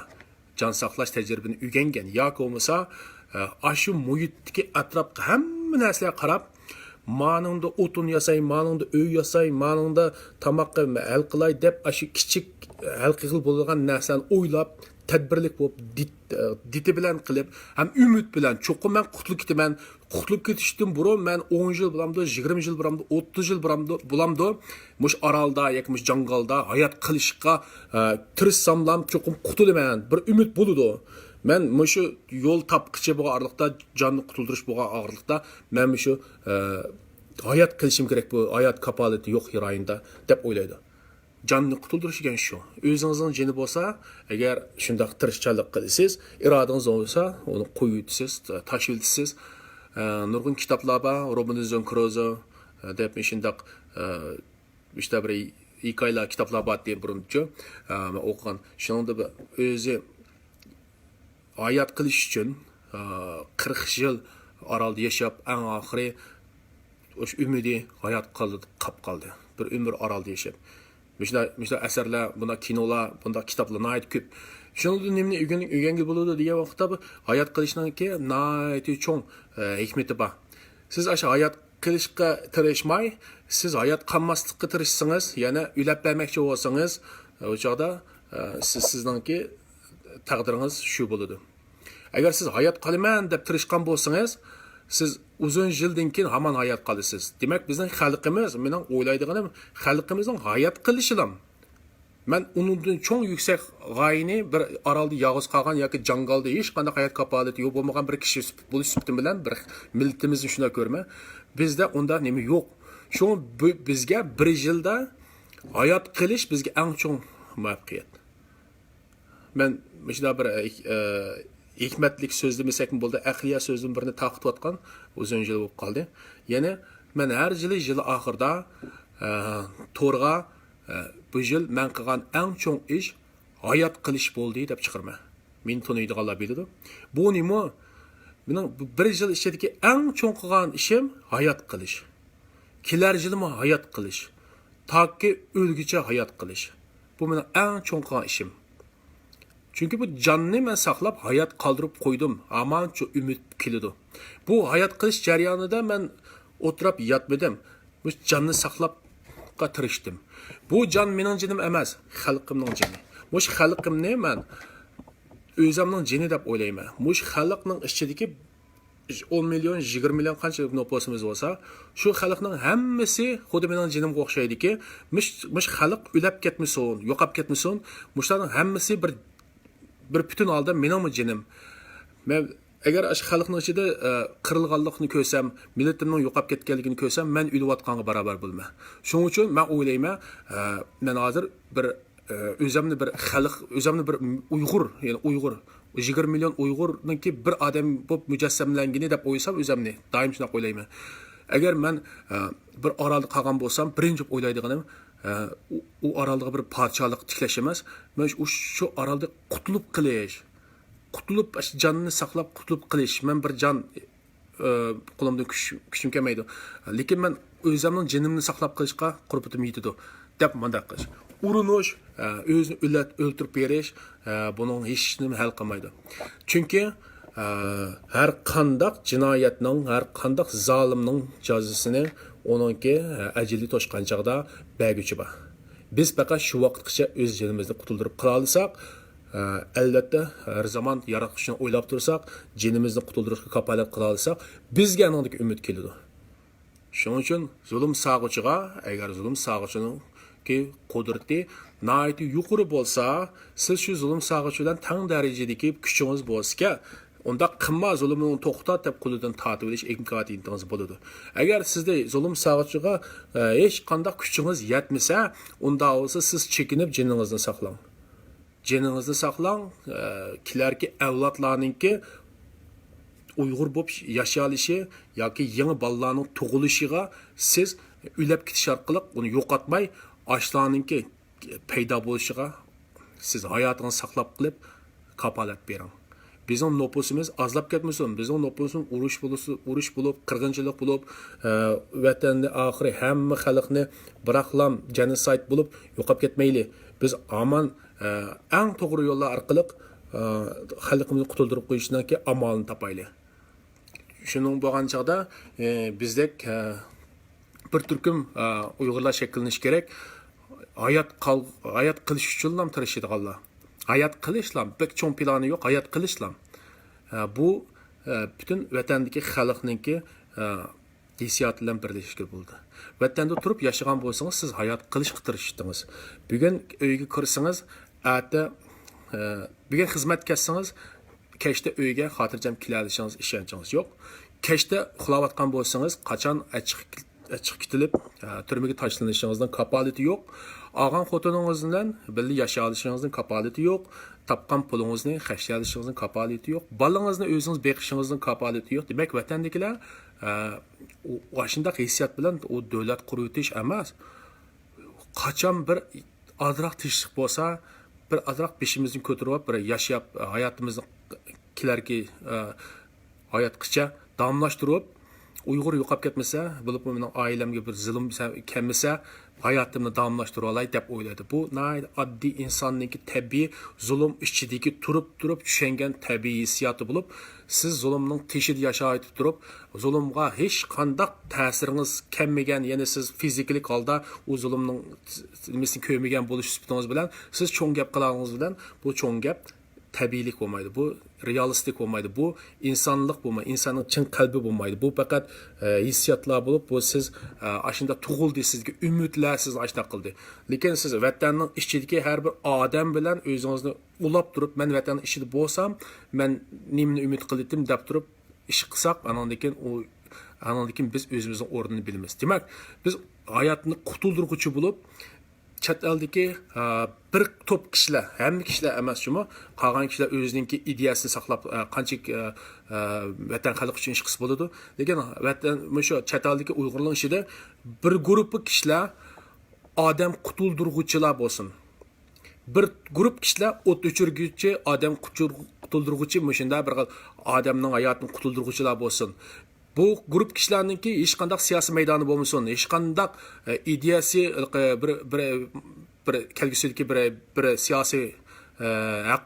جان ساقلاش تەجرىبىنى ئۆگەنگەن ياكى بولمىسا، ئە، ئاشۇ مۇھىتتىكى ئەتراپقا ھەممە نەرسىلەرگە قاراپ، مانىڭدا ئوتۇن ياساي، مانىڭدا ئۆي ياساي، مانىڭدا تاماق ھەل قىلاي دەپ، ئاشۇ كىچىك ھەل قىلغىلى بولىدىغان نەرسىلەرنى ئويلاپ، تەدبىرلىك بولۇپ، دىت-، ئە، دىتى بىلەن قىلىپ، ھەم ئۈمىد بىلەن، چوقۇم مەن قۇتۇلۇپ كېتىمەن، قۇتۇلۇپ كېتىشتىن بۇرۇن مەن ئون يىل بولامدۇ، يىگىرمە يىل بولامدۇ، ئوتتۇز يىل بولامدۇ، بولامدۇ، مۇشۇ ئارالدا ياكى مۇشۇ جاڭگالدا ھايات قېلىشقا، ئە، تىرىشساملام چوقۇم قۇتۇلىمەن، بىر ئۈمىد بولىدۇ. مەن مۇشۇ يول تاپقىچە بولغان ئارىلىقتا، جاننى قۇتۇلدۇرۇش بولغان ئارىلىقتا، مەن مۇشۇ، ئە، ھايات قېلىشىم كېرەك، بۇ ھايات كاپالىتى يوق رايوندا، دەپ ئويلايدۇ. جاننى قۇتۇلدۇرۇش دېگەن شۇ. ئۆزىڭىزنىڭ جېنى بولسا، ئەگەر شۇنداق تىرىشچانلىق قىلىسىز، ئىرادىڭىز بولسا، ئۇنى قويۇۋېتىسىز، تاشلىۋېتىسىز. ئە، نۇرغۇن كىتابلار بار، روبىنزون كروزو، ئە، دەپ شۇنداق، ئە، مۇشۇنداق بىر ھېكايىلەر، كىتابلار بارتى بۇرۇنچۇ، ئە، مەن ئوقۇغان. شۇنىڭدا بىر ئۆزى ھايات قېلىش ئۈچۈن، ئە، قىرىق يىل ئارالدا ياشاپ، ئەڭ ئاخىرى ئۇش ئۈمىدى ھايات قالدى، قاپ قالدى. بىر ئۆمۈر ئارالدا ياشاپ. مۇشۇنداق، مۇشۇنداق ئەسەرلەر، بۇنداق كىنولار، بۇنداق كىتابلار ناھايىتى كۆپ. شۇنىڭدىن نېمىنى ئۆگەن-، ئۆگەنگىلى بولىدۇ دېگەن ۋاقىتتا، بۇ ھايات قېلىشنىڭكى ناھايىتى چوڭ، ئە، ھېكمىتى بار. سىز ئاشۇ ھايات قېلىشقا تىرىشماي، سىز ھايات قالماسلىققا تىرىشسىڭىز، يەنە ئۆلەپ بەرمەكچى بولسىڭىز، ئۇ چاغدا، ئە، سىز، سىزنىڭكى تەقدىرىڭىز شۇ بولىدۇ. ئەگەر سىز ھايات قالىمەن دەپ تىرىشقان بولسىڭىز، سىز ئۇزۇن يىلدىن كېيىن ھامان ھايات قالىسىز. دېمەك، بىزنىڭ خەلقىمىز، مېنىڭ ئويلايدىغىنىم، خەلقىمىزنىڭ ھايات قېلىشىلا. مەن ئۇنىڭدىن چوڭ يۈكسەك غايىنى بىر ئارالدا يالغۇز قالغان ياكى جاڭگالدا ھېچقانداق ھايات كاپالىتى يوق بولمىغان بىر كىشى سۈپ-، بولۇش سۈپىتىم بىلەن بىر مىللىتىمىزنى شۇنداق كۆرىمەن. بىزدە ئۇنداق نېمە يوق. شۇڭا بۇ، بىزگە بىر يىلدا ھايات قېلىش بىزگە ئەڭ چوڭ مۇۋەپپەقىيەت. مەن مۇشۇنداق بىر، ئە، ھېكمەتلىك سۆزلىمىسەكمۇ بولىدۇ، ئەقلىيە سۆزدىن بىرنى تارقىتىۋاتقان ئۇزۇن يىل بولۇپ قالدى. يەنى مەن ھەر يىلى يىل ئاخىرىدا، ئە، تورغا، ئە، «بۇ يىل مەن قىلغان ئەڭ چوڭ ئىش ھايات قېلىش بولدى» دەپ چىقىرىمەن. مېنى تونۇيدىغانلار بىلىدۇ. بۇ نېمە؟ مېنىڭ بۇ بىر يىل ئىچىدىكى ئەڭ چوڭ قىلغان ئىشىم ھايات قېلىش. كېلەر يىلىمۇ ھايات قېلىش. تاكى ئۆلگۈچە ھايات قېلىش. بۇ مېنىڭ ئەڭ چوڭ قىلغان ئىشىم. چۈنكى بۇ جاننى مەن ساقلاپ، ھايات قالدۇرۇپ قويدۇم. ھامان شۇ ئۈمىد كېلىدۇ. بۇ ھايات قېلىش جەريانىدا مەن ئولتۇراپ ياتمىدىم. مۇشۇ جاننى ساقلاشقا تىرىشتىم. بۇ جان مېنىڭ جېنىم ئەمەس، خەلقىمنىڭ جېنى. مۇشۇ خەلقىمنى مەن ئۆزۈمنىڭ جېنى دەپ ئويلايمەن. مۇشۇ خەلقنىڭ ئىچىدىكى ئون مىليون، يىگىرمە مىليون قانچە نوپۇسىمىز بولسا، شۇ خەلقنىڭ ھەممىسى خۇددى مېنىڭ جېنىمغا ئوخشايدىكى، مۇش-، مۇشۇ خەلق ئۆلۈپ كەتمىسۇن، يوقاپ كەتمىسۇن، مۇشۇلارنىڭ ھەممىسى بىر، بىر پۈتۈن ھالدا مېنىڭمۇ جېنىم. مەن ئەگەر ئاشۇ خەلقنىڭ ئىچىدە، ئە، قىرىلغانلىقنى كۆرسەم، مىللىتىمنىڭ يوقاپ كەتكەنلىكىنى كۆرسەم، مەن ئۆلۈۋاتقانغا باراۋەر بولىمەن. شۇنىڭ ئۈچۈن مەن ئويلايمەن، ئە، مەن ھازىر بىر ئۆزۈمنى بىر خەلق، ئۆزۈمنى بىر ئۇيغۇر، يەنى ئۇيغۇر، يىگىرمە مىليون ئۇيغۇرنىڭكى بىر ئادەم بولۇپ مۇجەسسەملەنگىنى دەپ ئويلىسام ئۆزۈمنى، دائىم شۇنداق ئويلايمەن. ئەگەر مەن، ئە، بىر ئارالدا قالغان بولسام، بىرىنچى بولۇپ ئويلايدىغىنىم، ئە، ئۇ، ئۇ ئارالدىغا بىر پادىشاھلىق تىكلەش ئەمەس، مەن شۇ، شۇ ئارالدا قۇتۇلۇپ قېلىش، قۇتۇلۇپ، جاننى ساقلاپ قۇتۇلۇپ قېلىش. مەن بىر جان ئى، قولۇمدىن كۈچ، كۈچۈم كەلمەيدۇ. لېكىن مەن ئۆزۈمنىڭ جېنىمنى ساقلاپ قېلىشقا قۇربىتىم يېتىدۇ، دەپ مۇنداق قىلىش. ئۇرۇنۇش، ئە، ئۆزىنى ئۆلە-، ئۆلتۈرۈپ بېرىش، ئە، بۇنىڭ ھېچ نېمە ھەل قىلمايدۇ. چۈنكى، ئە، ھەر قانداق جىنايەتنىڭ، ھەر قانداق زالىمنىڭ جازاسىنى ئۇنىڭكى، ئە، ئەجىلى توشقان چاغدا بەرگۈچى بار. بىز پەقەت شۇ ۋاقىتقىچە ئۆز جېنىمىزنى قۇتۇلدۇرۇپ قالالىساق، ئە، ئەلۋەتتە، ھەر زامان ياراتقۇچىنى ئويلاپ تۇرساق، جېنىمىزنى قۇتۇلدۇرۇشقا كاپالەت قىلالىساق، بىزگە ئانىڭدىكى ئۈمىد كېلىدۇ. شۇنىڭ ئۈچۈن زۇلۇم سالغۇچىغا، ئەگەر زۇلۇم سالغۇچىنىڭ قۇدرىتى ناھايىتى يۇقىرى بولسا، سىز شۇ زۇلۇم سالغۇچى بىلەن تەڭ دەرىجىدىكى كۈچىڭىز بولسىكەن، ئۇنداق قىلما، زۇلۇمنى توختات دەپ قولىدىن تارتىۋېلىش ئىمكانىيىتىڭىز بولىدۇ. ئەگەر سىزدە زۇلۇم سالغۇچىغا، ئە، ھېچقانداق كۈچىڭىز يەتمىسە، ئۇنداق بولسا سىز چېكىنىپ جېنىڭىزنى ساقلاڭ. جېنىڭىزنى ساقلاڭ، ئە، كېلەركى ئەۋلادلارنىڭكى ئۇيغۇر بولۇپ ياشىيالىشى ياكى يېڭى بالىلارنىڭ تۇغۇلۇشىغا سىز ئۆلۈپ كېتىش ئارقىلىق ئۇنى يوقاتماي، ئاشۇلارنىڭكى پەيدا بولۇشىغا سىز ھاياتىڭىزنى ساقلاپ قېلىپ كاپالەت بېرىڭ. بىزنىڭ نوپۇسىمىز ئازلاپ كەتمىسۇن، بىزنىڭ نوپۇسىمىز ئۇرۇش بولسا، ئۇرۇش بولۇپ، قىرغىنچىلىق بولۇپ، ئە، ۋەتەننى ئاخىرى ھەممە خەلقنى بىراقلام جېنوسايد بولۇپ يوقاپ كەتمەيلى. بىز ھامان، ئە، ئەڭ توغرا يوللار ئارقىلىق، ئە، خەلقىمىزنى قۇتۇلدۇرۇپ قويۇشنىڭكى ئامالىنى تاپايلى. شۇنىڭ بولغان چاغدا، ئە، بىزدەك، ئە، بىر تۈركۈم، ئە، ئۇيغۇرلار شەكىللىنىشى كېرەك. ھايات قال-، ھايات قېلىش ئۈچۈنلا تىرىشىدىغانلار. ھايات قېلىشلا، بەك چوڭ پىلانى يوق، ھايات قېلىشلا. ئە، بۇ، ئە، پۈتۈن ۋەتەندىكى خەلقنىڭكى، ئە، ھېسسىياتى بىلەن بىرلىشىشكە بولىدۇ. ۋەتەندە تۇرۇپ ياشىغان بولسىڭىز، سىز ھايات قېلىشقا تىرىشتىڭىز. بۈگۈن ئۆيگە كىرسىڭىز، ئەتە، ئە، بۈگۈن خىزمەتكە كەتسىڭىز، كەچتە ئۆيگە خاتىرجەم كېلەلىشىڭىز ئىشەنچىڭىز يوق. كەچتە ئۇخلاۋاتقان بولسىڭىز، قاچان ئەچىقىپ، ئەچىقىپ كېتىلىپ، ئە، تۈرمىگە تاشلىنىشىڭىزنىڭ كاپالىتى يوق. ئالغان خوتۇنىڭىز بىلەن بىللە ياشىيالىشىڭىزنىڭ كاپالىتى يوق. تاپقان پۇلىڭىزنى خەجلىيەلىشىڭىزنىڭ كاپالىتى يوق. بالىڭىزنى ئۆزىڭىز بېقىشىڭىزنىڭ كاپالىتى يوق. دېمەك، ۋەتەندىكىلەر، ئە، ئۇ، ئاشۇنداق ھېسسىيات بىلەن ئۇ دۆلەت قۇرۇۋېتىش ئەمەس. قاچان بىر ئازراق تىنچلىق بولسا، بىر ئازراق بېشىمىزنى كۆتۈرۈپ، بىر ياشاپ، ھاياتىمىزنى كېلەركى، ئە، ھاياتقىچە داۋاملاشتۇرۇپ، ئۇيغۇر يوقاپ كەتمىسە، بولۇپمۇ مېنىڭ ئائىلەمگە بىر زۇلۇم سە-، كەلمىسە، ھاياتىمنى داۋاملاشتۇرۇۋالاي دەپ ئويلايدۇ. بۇ ناھايىتى ئاددىي ئىنساننىڭكى تەبىئىي زۇلۇم ئىچىدىكى تۇرۇپ تۇرۇپ چۈشەنگەن تەبىئىي ھېسسىياتى بولۇپ، سىز زۇلۇمنىڭ تېشىدا ياشاۋېتىپ تۇرۇپ، زۇلۇمغا ھېچقانداق تەسىرىڭىز كەلمىگەن، يەنى سىز فىزىكىلىك ھالدا ئۇ زۇلۇمنىڭ نېمىسىنى كۆرمىگەن بولۇش سۈپىتىڭىز بىلەن، سىز چوڭ گەپ قىلغىنىڭىز بىلەن بۇ چوڭ گەپ تەبىئىيلىك بولمايدۇ، بۇ رېئالىستىك بولمايدۇ، بۇ ئىنسانلىق بولمايدۇ، ئىنساننىڭ چىن قەلبى بولمايدۇ. بۇ پەقەت، ئە، ھېسسىياتلار بولۇپ، بۇ سىز، ئە، ئاشۇنداق تۇغۇلدى، سىزگە ئۈمىدلەر سىزنى ئاشۇنداق قىلدى. لېكىن سىز ۋەتەننىڭ ئىچىدىكى ھەر بىر ئادەم بىلەن ئۆزىڭىزنى ئۇلاپ تۇرۇپ، مەن ۋەتەننىڭ ئىچىدە بولسام، مەن نېمىنى ئۈمىد قىلىتتىم دەپ تۇرۇپ ئىش قىلساق، ئاناندىن كېيىن ئۇ، ئاناندىن كېيىن بىز ئۆزىمىزنىڭ ئورنىنى بىلىمىز. دېمەك، بىز ھاياتنى قۇتۇلدۇرغۇچى بولۇپ، چەت ئەلدىكى، ئە، بىر توپ كىشىلەر، ھەممە كىشىلەر ئەمەس جۇمۇ، قالغان كىشىلەر ئۆزىنىڭكى ئىدىيەسىنى ساقلاپ، ئە، قانچىلىك، ئە، ئە، ۋەتەن خەلق ئۈچۈن ئىش قىلسا بولىدۇ. لېكىن ۋەتەن، مۇشۇ چەت ئەلدىكى ئۇيغۇرلارنىڭ ئىچىدە بىر گۇرۇپپا كىشىلەر ئادەم قۇتۇلدۇرغۇچىلار بولسۇن. بىر گۇرۇپ كىشىلەر ئوت ئۆچۈرگۈچى، ئادەم قۇچۇر-، قۇتۇلدۇرغۇچى، مۇشۇنداق بىر خىل ئادەمنىڭ ھاياتىنى قۇتۇلدۇرغۇچىلار بولسۇن. بۇ گۇرۇپ كىشىلەرنىڭكى ھېچقانداق سىياسىي مەيدانى بولمىسۇن، ھېچقانداق، ئە، ئىدىيەسى، بىر، بىر، بىر كەلگۈسىدىكى بىر، بىر سىياسىي، ئە، ھەق،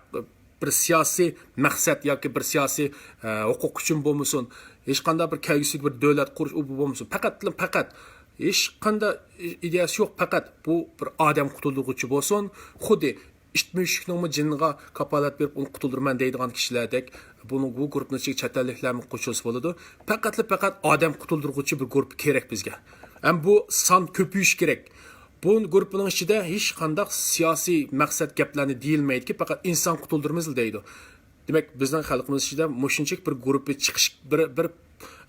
بىر سىياسىي مەقسەت ياكى بىر سىياسىي، ئە، ھوقۇق ئۈچۈن بولمىسۇن، ھېچقانداق بىر كەلگۈسىدىكى بىر دۆلەت قۇرۇش، ئۇ، بۇ بولمىسۇن. پەقەتلا پەقەت ھېچقانداق ئىدىيەسى يوق، پەقەت بۇ بىر ئادەم قۇتۇلدۇرغۇچى بولسۇن. خۇددى ئىت مۈشۈكنىڭمۇ جېنىغا كاپالەت بېرىپ، ئۇنى قۇتۇلدۇرىمەن دەيدىغان كىشىلەردەك، بۇنىڭ، بۇ گۇرۇپپىنىڭ ئىچىگە چەت ئەللىكلەرمۇ قوشۇلسا بولىدۇ. پەقەتلا پەقەت ئادەم قۇتۇلدۇرغۇچى بىر گۇرۇپپا كېرەك بىزگە. ھەم بۇ سان كۆپىيىشى كېرەك. بۇ گۇرۇپپىنىڭ ئىچىدە ھېچقانداق سىياسىي مەقسەت گەپلەرنى دېيىلمەيدىكى، پەقەت ئىنسان قۇتۇلدۇرىمىز دەيدۇ. دېمەك، بىزنىڭ خەلقىمىز ئىچىدە مۇشۇنچىلىك بىر گۇرۇپپا چىقىش، بىر، بىر،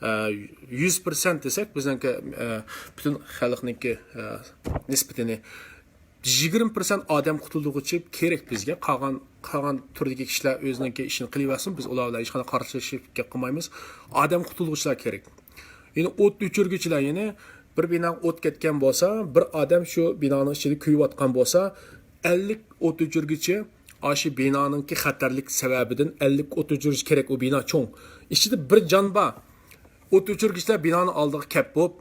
ئە، يۈز پىرسەنت دېسەك، بىزنىڭكى، ئە، پۈتۈن خەلقنىڭكى، ئە، نىسبىتىنى يىگىرمە پىرسەنت ئادەم قۇتۇلدۇرغۇچى كېرەك بىزگە. قالغان، قالغان تۈردىكى كىشىلەر ئۆزىنىڭكى ئىشىنى قىلىۋەرسۇن، بىز ئۇلار بىلەن ھېچقانداق قارشىلىشىپ گەپ قىلمايمىز. ئادەم قۇتۇلدۇرغۇچىلار كېرەك. يەنى ئوت ئۆچۈرگۈچىلەر، يەنى بىر بىناغا ئوت كەتكەن بولسا، بىر ئادەم شۇ بىنانىڭ ئىچىدە كۆيۈۋاتقان بولسا، ئەللىك ئوت ئۆچۈرگۈچى ئاشۇ بىنانىڭكى خەتەرلىك سەۋەبىدىن ئەللىك ئوت ئۆچۈرگۈچى كېرەك، ئۇ بىنا چوڭ. ئىچىدە بىر جان بار. ئوت ئۆچۈرگۈچىلەر بىنانىڭ ئالدىغا كەپ بولۇپ،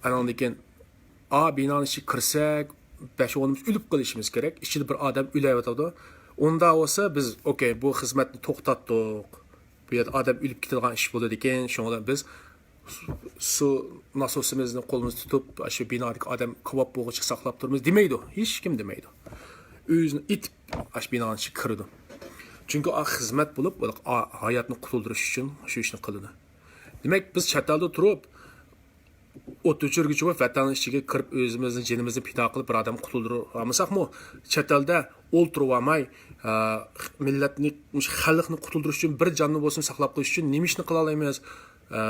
ئانىڭدىن كېيىن، ئا، بىنانىڭ ئىچىگە كىرسەك، بەش ئونىمىز ئۆلۈپ قېلىشىمىز كېرەك. ئىچىدە بىر ئادەم ئۆلۈۋاتىدۇ. ئۇنداق بولسا، بىز، ئوكەي، بۇ خىزمەتنى توختاتتۇق. بۇ يەردە ئادەم ئۆلۈپ كېتىدىغان ئىش بولىدىكەن، شۇڭا بىز سۇ ناسوسىمىزنى قولىمىزدا تۇتۇپ، ئاشۇ بىنادىكى ئادەم كاۋاپ بولغۇچە ساقلاپ تۇرىمىز دېمەيدۇ. ھېچكىم دېمەيدۇ. ئۆزىنى ئېتىپ، ئاشۇ بىنانىڭ ئىچىگە كىرىدۇ. چۈنكى ئا خىزمەت بولۇپ، ئا ھاياتنى قۇتۇلدۇرۇش ئۈچۈن شۇ ئىشنى قىلىدۇ. دېمەك، بىز چەت ئەلدە تۇرۇپ، ئوت ئۆچۈرگۈچى بولۇپ ۋەتەننىڭ ئىچىگە كىرىپ ئۆزىمىزنى، جېنىمىزنى پىدا قىلىپ بىر ئادەمنى قۇتۇلدۇرالمىساقمۇ، چەت ئەلدە ئولتۇرۇۋالماي، ئە، مىللەتنى، خەلقنى قۇتۇلدۇرۇش ئۈچۈن بىر جاننى بولسىمۇ ساقلاپ قېلىش ئۈچۈن نېمە ئىشنى قىلالايمىز؟ ئە،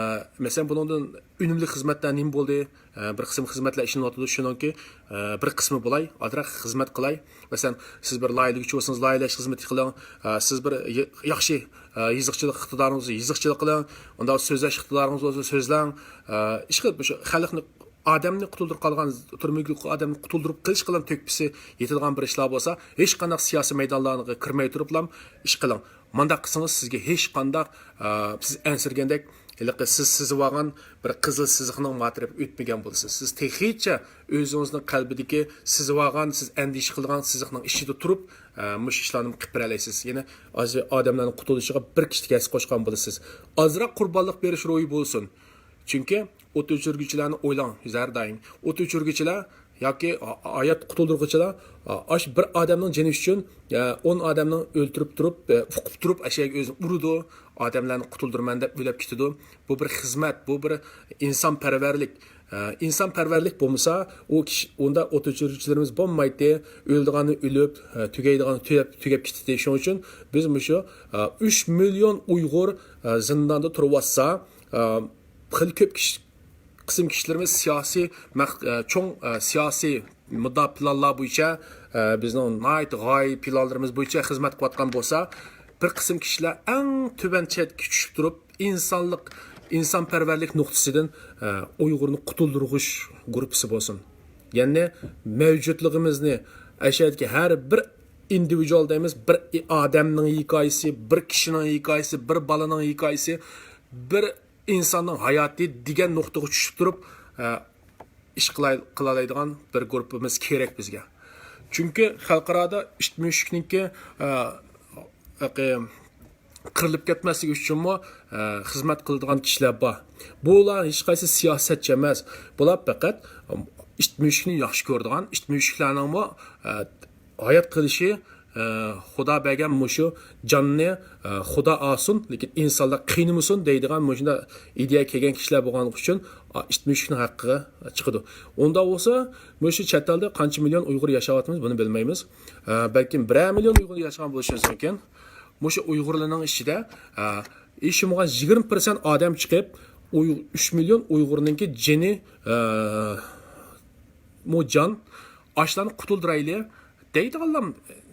مەسىلەن، بۇنىڭدىن ئۈنۈملۈك خىزمەتلەر نېمە بولدى؟ ئە، بىر قىسىم خىزمەتلەر ئىشلىنىۋاتىدۇ، شۇنىڭكى، ئە، بىر قىسمى بولاي، ئازراق خىزمەت قىلاي. مەسىلەن، سىز بىر لايىھەلىگۈچى بولسىڭىز، لايىھەلەش خىزمىتى قىلىڭ. ئە، سىز بىر ي-، ياخشى، ئە، يېزىقچىلىق ئىقتىدارىڭىز بولسا، يېزىقچىلىق قىلىڭ. ئۇنداق سۆزلەش ئىقتىدارىڭىز بولسا، سۆزلەڭ. ئە، ئىشقىلىپ، مۇشۇ خەلقنى، ئادەمنى قۇتۇلدۇرۇپ قالغان، تۈرمىگە ئادەمنى قۇتۇلدۇرۇپ قېلىشقىلا تۆھپىسى يېتىدىغان بىر ئىشلار بولسا، ھېچقانداق سىياسىي مەيدانلارغا كىرمەي تۇرۇپلا ئىش قىلىڭ. مانداق قىلسىڭىز، سىزگە ھېچقانداق، ئە، سىز ئەنسىرىگەندەك، ھېلىقى سىز سىزىۋالغان بىر قىزىل سىزىقنىڭ ماتىرىپىگە ئۆتمىگەن بولىسىز. سىز تېخىچە ئۆزىڭىزنىڭ قەلبىدىكى سىزىۋالغان، سىز ئەندىشە قىلىدىغان سىزىقنىڭ ئىچىدە تۇرۇپ، ئە، مۇشۇ ئىشلارنى قىلىپ بېرەلەيسىز. يەنى ئاز-، ئادەملەرنىڭ قۇتۇلۇشىغا بىر كىشىلىك ھەسسە قوشقان بولىسىز. ئازراق قۇربانلىق بېرىش روھى بولسۇن. چۈنكى ئوت ئۆچۈرگۈچىلەرنى ئويلاڭ، ھەر دائىم. ئوت ئۆچۈرگۈچىلەر ياكى ھايات قۇتۇلدۇرغۇچىلار، ئاش بىر ئادەمنىڭ جېنى ئۈچۈن، ئون ئادەمنىڭ ئۆلتۈرۈپ تۇرۇپ، ئۇقۇپ تۇرۇپ، ئەشەگە ئۆزىنى ئۇرىدۇ، ئادەملەرنى قۇتۇلدۇرىمەن دەپ ئۆلۈپ كېتىدۇ. بۇ بىر خىزمەت، بۇ بىر ئىنسانپەرۋەرلىك. ئىنسانپەرۋەرلىك بولمىسا، ئۇ كىشى، ئۇندا ئوت ئۆچۈرگۈچىلىرىمىز بولمايتتى. ئۆلىدىغاننى ئۆلۈپ، تۈگەيدىغاننى تۈگەپ، تۈگەپ كېتىتتى. شۇنىڭ ئۈچۈن بىز مۇشۇ، ئۈچ مىليون ئۇيغۇر، زىنداندا تۇرۇۋاتسا، خېلى كۆپ كىشى، قىسىم كىشىلىرىمىز سىياسىي مەق-، ئە، چوڭ، ئە، سىياسىي مۇددىئا پىلانلار بويىچە، ئە، بىزنىڭ ناھايىتى غايە پىلانلىرىمىز بويىچە خىزمەت قىلىۋاتقان بولسا، بىر قىسىم كىشىلەر ئەڭ تۆۋەن چەتكە چۈشۈپ تۇرۇپ، ئىنسانلىق، ئىنسانپەرۋەرلىك نۇقتىسىدىن، ئە، ئۇيغۇرنى قۇتۇلدۇرغۇش گۇرۇپپىسى بولسۇن. يەنى مەۋجۇتلۇقىمىزنى ئەشەدىكى ھەر بىر ئىندىۋىدۇئال دەيمىز، بىر ئادەمنىڭ ھېكايىسى، بىر كىشىنىڭ ھېكايىسى، بىر بالىنىڭ ھېكايىسى، بىر ئىنساننىڭ ھاياتى دېگەن نۇقتىغا چۈشۈپ تۇرۇپ، ئە، ئىش قىلاي-، قىلالايدىغان بىر گۇرۇپپىمىز كېرەك بىزگە. چۈنكى خەلقئارادا ئىت مۈشۈكنىڭكى، ئە، ھېقى قىرىلىپ كەتمەسلىكى ئۈچۈنمۇ، ئە، خىزمەت قىلىدىغان كىشىلەر بار. بۇلار ھېچقايسى سىياسەتچى ئەمەس. بۇلار پەقەت ئىت مۈشۈكنى ياخشى كۆرىدىغان، ئىت مۈشۈكلەرنىڭمۇ، ئە، ھايات قېلىشى، ئە، خۇدا بەرگەن مۇشۇ جاننى، ئە، خۇدا ئالسۇن، لېكىن ئىنسانلار قىينىمىسۇن دەيدىغان مۇشۇنداق ئىدىيە كەلگەن كىشىلەر بولغانلىقى ئۈچۈن، ئا، ئىت مۈشۈكنىڭ ھەققىگە چىقىدۇ. ئۇنداق بولسا، مۇشۇ چەت ئەلدە قانچە مىليون ئۇيغۇر ياشاۋاتىمىز، بۇنى بىلمەيمىز. ئە، بەلكىم بىرەر مىليون ئۇيغۇر ياشىغان بولۇشى مۇمكىن. مۇشۇ ئۇيغۇرلارنىڭ ئىچىدە، ئە، ھېچ بولمىغان يىگىرمە پىرسەنت ئادەم چىقىپ، ئۇي-، ئۈچ مىليون ئۇيغۇرنىڭكى جېنى، ئە، مۇ جان، ئاشلارنى قۇتۇلدۇرايلى دەيدىغانلار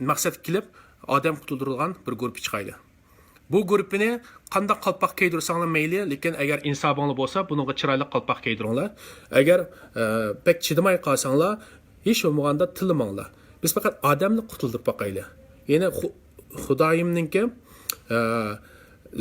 مەقسەتكە كېلىپ، ئادەم قۇتۇلدۇرىدىغان بىر گۇرۇپپا چىقايلى. بۇ گۇرۇپپىنى قانداق قالپاق كىيدۈرسەڭلار مەيلى، لېكىن ئەگەر ئىنسابىڭلار بولسا، بۇنىڭغا چىرايلىق قالپاق كىيدۈرۈڭلار. ئەگەر، ئە، بەك چىدىماي قالساڭلار، ھېچ بولمىغاندا تىللىماڭلار. بىز پەقەت ئادەمنى قۇتۇلدۇرۇپ باقايلى. يەنى خۇ-، خۇدايىمنىڭكى، ئە،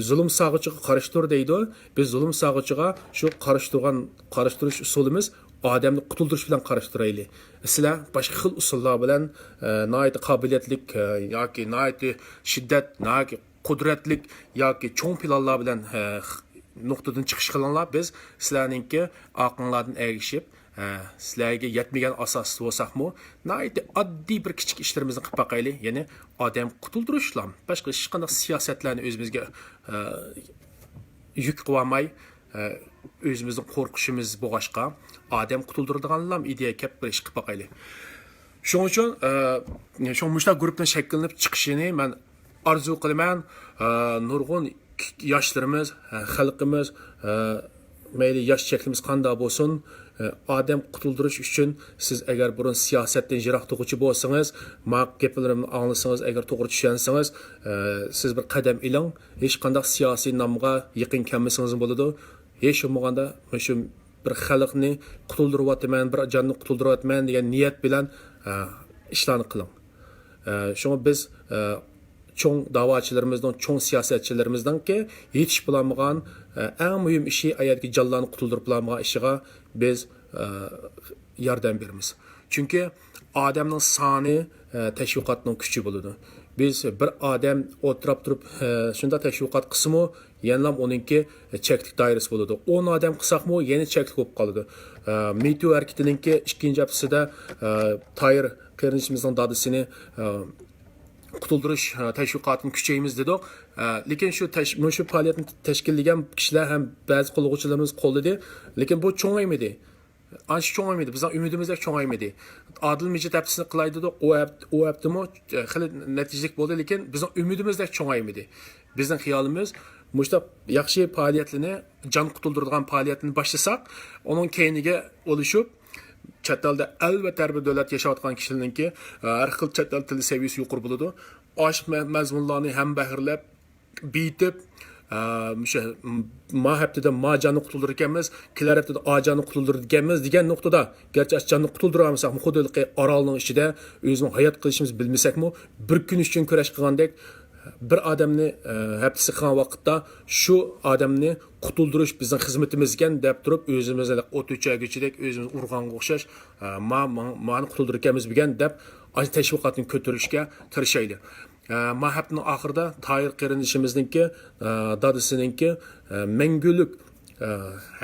زۇلۇم سالغۇچىغا قارشى تۇر دەيدۇ. بىز زۇلۇم سالغۇچىغا شۇ قارشى تۇرغان، قارشى تۇرۇش ئۇسۇلىمىز ئادەمنى قۇتۇلدۇرۇش بىلەن قارشى تۇرايلى. سىلەر باشقا خىل ئۇسۇللار بىلەن، ئە، ناھايىتى قابىلىيەتلىك، ئە، ياكى ناھايىتى شىددەت، ناھايىتى قۇدرەتلىك ياكى چوڭ پىلانلار بىلەن، ئە، نۇقتىدىن چىقىش قىلىڭلار. بىز سىلەرنىڭكى ئارقىڭلاردىن ئەگىشىپ، ئە، سىلەرگە يەتمىگەن ئاساستا بولساقمۇ، ناھايىتى ئاددىي بىر كىچىك ئىشلىرىمىزنى قىلىپ باقايلى. يەنى ئادەم قۇتۇلدۇرۇشلا، باشقا ھېچقانداق سىياسەتلەرنى ئۆزىمىزگە، ئە، يۈك قىلىۋالماي، ئە، ئۆزىمىزنىڭ قورقۇشىمىز بولغاچقا، ئادەم قۇتۇلدۇرىدىغانلام ئىدىيە كەپ بىر ئىش قىلىپ باقايلى. شۇنىڭ ئۈچۈن، ئە، شۇ مۇشۇنداق گۇرۇپپىنىڭ شەكىللىنىپ چىقىشىنى مەن ئارزۇ قىلىمەن. ئە، نۇرغۇن ياشلىرىمىز، ئە، خەلقىمىز، ئە، مەيلى ياش شەكلىمىز قانداق بولسۇن، ئە، ئادەم قۇتۇلدۇرۇش ئۈچۈن سىز ئەگەر بۇرۇن سىياسەتتىن يىراق تۇرغۇچى بولسىڭىز، ما گەپلىرىمنى ئاڭلىسىڭىز، ئەگەر توغرا چۈشەنسىڭىز، ئە، سىز بىر قەدەم ئېلىڭ. ھېچقانداق سىياسىي نامغا يېقىن كەلمىسىڭىزمۇ بولىدۇ. ھېچ بولمىغاندا مۇشۇ بىر خەلقنى قۇتۇلدۇرۇۋاتىمەن، بىر جاننى قۇتۇلدۇرۇۋاتىمەن دېگەن نىيەت بىلەن، ئە، ئىشلارنى قىلىڭ. ئە، شۇڭا بىز، ئە، چوڭ داۋاچىلىرىمىزنىڭ، چوڭ سىياسەتچىلىرىمىزنىڭكى يېتىشىپ بولالمىغان، ئە، ئەڭ مۇھىم ئىشى ئايەتتىكى جانلارنى قۇتۇلدۇرۇپ بولالمىغان ئىشىغا بىز، ئە، ياردەم بېرىمىز. چۈنكى ئادەمنىڭ سانى، ئە، تەشۋىقاتنىڭ كۈچى بولىدۇ. بىز بىر ئادەم ئولتۇراپ تۇرۇپ، ئە، شۇنداق تەشۋىقات قىلسىمۇ، يەنىلا ئۇنىڭكى چەكلىك دائىرىسى بولىدۇ. ئون ئادەم قىلساقمۇ يەنە چەكلىك بولۇپ قالىدۇ. ئە، مىتۇ ھەرىكىتىنىڭكى ئىككىنچى ھەپتىسىدە، ئە، تايىر قېرىندىشىمىزنىڭ دادىسىنى، ئە، قۇتۇلدۇرۇش، ئە، تەشۋىقاتىنى كۈچەيمىز دېدۇق. ئە، لېكىن شۇ تەش-، مۇشۇ پائالىيەتنى تەشكىللىگەن كىشىلەر ھەم بەزى قوللىغۇچىلىرىمىز قوللىدى. لېكىن بۇ چوڭايمىدى. ئانچە چوڭايمىدى، بىزنىڭ ئۈمىدىمىزدەك چوڭايمىدى. ئادىل مىجىت ھەپتىسىنى قىلاي دېدۇق، ئۇ ھەپتە، ئۇ ھەپتىمۇ خېلى نەتىجىلىك بولدى، لېكىن بىزنىڭ ئۈمىدىمىزدەك چوڭايمىدى. بىزنىڭ خىيالىمىز مۇشۇنداق ياخشى پائالىيەتلىرىنى، جان قۇتۇلدۇرىدىغان پائالىيەتنى باشلىساق، ئۇنىڭ كەينىگە ئولىشىپ، چەت ئەلدە ئەلۋەتتە ھەر بىر دۆلەت ياشاۋاتقان كىشىلەرنىڭكى، ھەر خىل چەت ئەل تىلى سەۋىيەسى يۇقىرى بولىدۇ. ئاشۇ مە-، مەزمۇنلارنى ھەمبەھىرلەپ، بېيىتىپ، ئە، مۇشۇ ما ھەپتىدە ما جاننى قۇتۇلدۇرىدىكەنمىز، كېلەر ھەپتىدە ئا جاننى قۇتۇلدۇرىدىكەنمىز دېگەن نۇقتىدا، گەرچە ئاشۇ جاننى قۇتۇلدۇرالمىساقمۇ، خۇددى ھېلىقى ئارالنىڭ ئىچىدە ئۆزىمىز ھايات قېلىشىمىزنى بىلمىسەكمۇ، بىر كۈن ئۈچۈن كۈرەش قىلغاندەك، بىر ئادەمنى، ئە، ھەپتە سىقىغان ۋاقىتتا شۇ ئادەمنى قۇتۇلدۇرۇش بىزنىڭ خىزمىتىمىزكەن دەپ تۇرۇپ، ئۆزىمىزنى ئوت ئۆچۈرگۈچىدەك ئۆزىمىز ئۇرغانغا ئوخشاش، ئە، ما-، ما-، مانى قۇتۇلدۇرىدىكەنمىز بۈگۈن دەپ، ئاشۇ تەشۋىقاتنى كۆتۈرۈشكە تىرىشايلى. ئە، ما ھەپتىنىڭ ئاخىرىدا تاھىر قېرىندىشىمىزنىڭكى، ئە، دادىسىنىڭكى، ئە، مەڭگۈلۈك، ئە،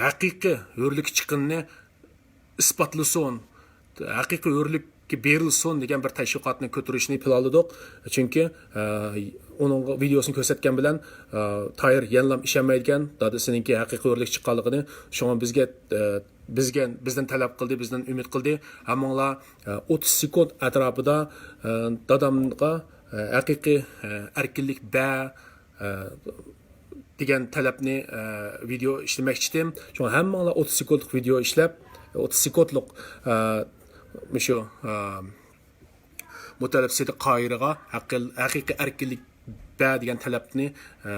ھەقىقىي ھۆرلۈككە چىققىنىنى ئىسپاتلىسۇن، ھەقىقىي ھۆرلۈككە بېرىلسۇن دېگەن بىر تەشۋىقاتنى كۆتۈرۈشنى پىلانلىدۇق. چۈنكى، ئە، ئۇنىڭ ۋىدېئوسىنى كۆرسەتكەن بىلەن، ئە، تاھىر يەنىلا ئىشەنمەيدىكەن، دادىسىنىڭكى ھەقىقىي ھۆرلۈككە چىققانلىقىنى. شۇڭا بىزگە، ئە، بىزگە، بىزدىن تەلەپ قىلدى، بىزدىن ئۈمىد قىلدى. ھەممىڭلار، ئە، ئوتتۇز سېكۇنت ئەتراپىدا، ئە، دادامغا، ئە، ھەقىقىي، ئە، ئەركىنلىك بەر، ئە، دېگەن تەلەپنى، ئە، ۋىدېئو ئىشلىمەكچىدىم. شۇڭا ھەممىڭلار ئوتتۇز سېكۇنتلۇق ۋىدېئو ئىشلەپ، ئوتتۇز سېكۇنتلۇق، ئە، مۇشۇ، ئە، مۇتەللىپ سىدىق قاھىرىغا ھەقىل-، ھەقىقىي ئەركىنلىك بەر دېگەن تەلەپنى، ئە،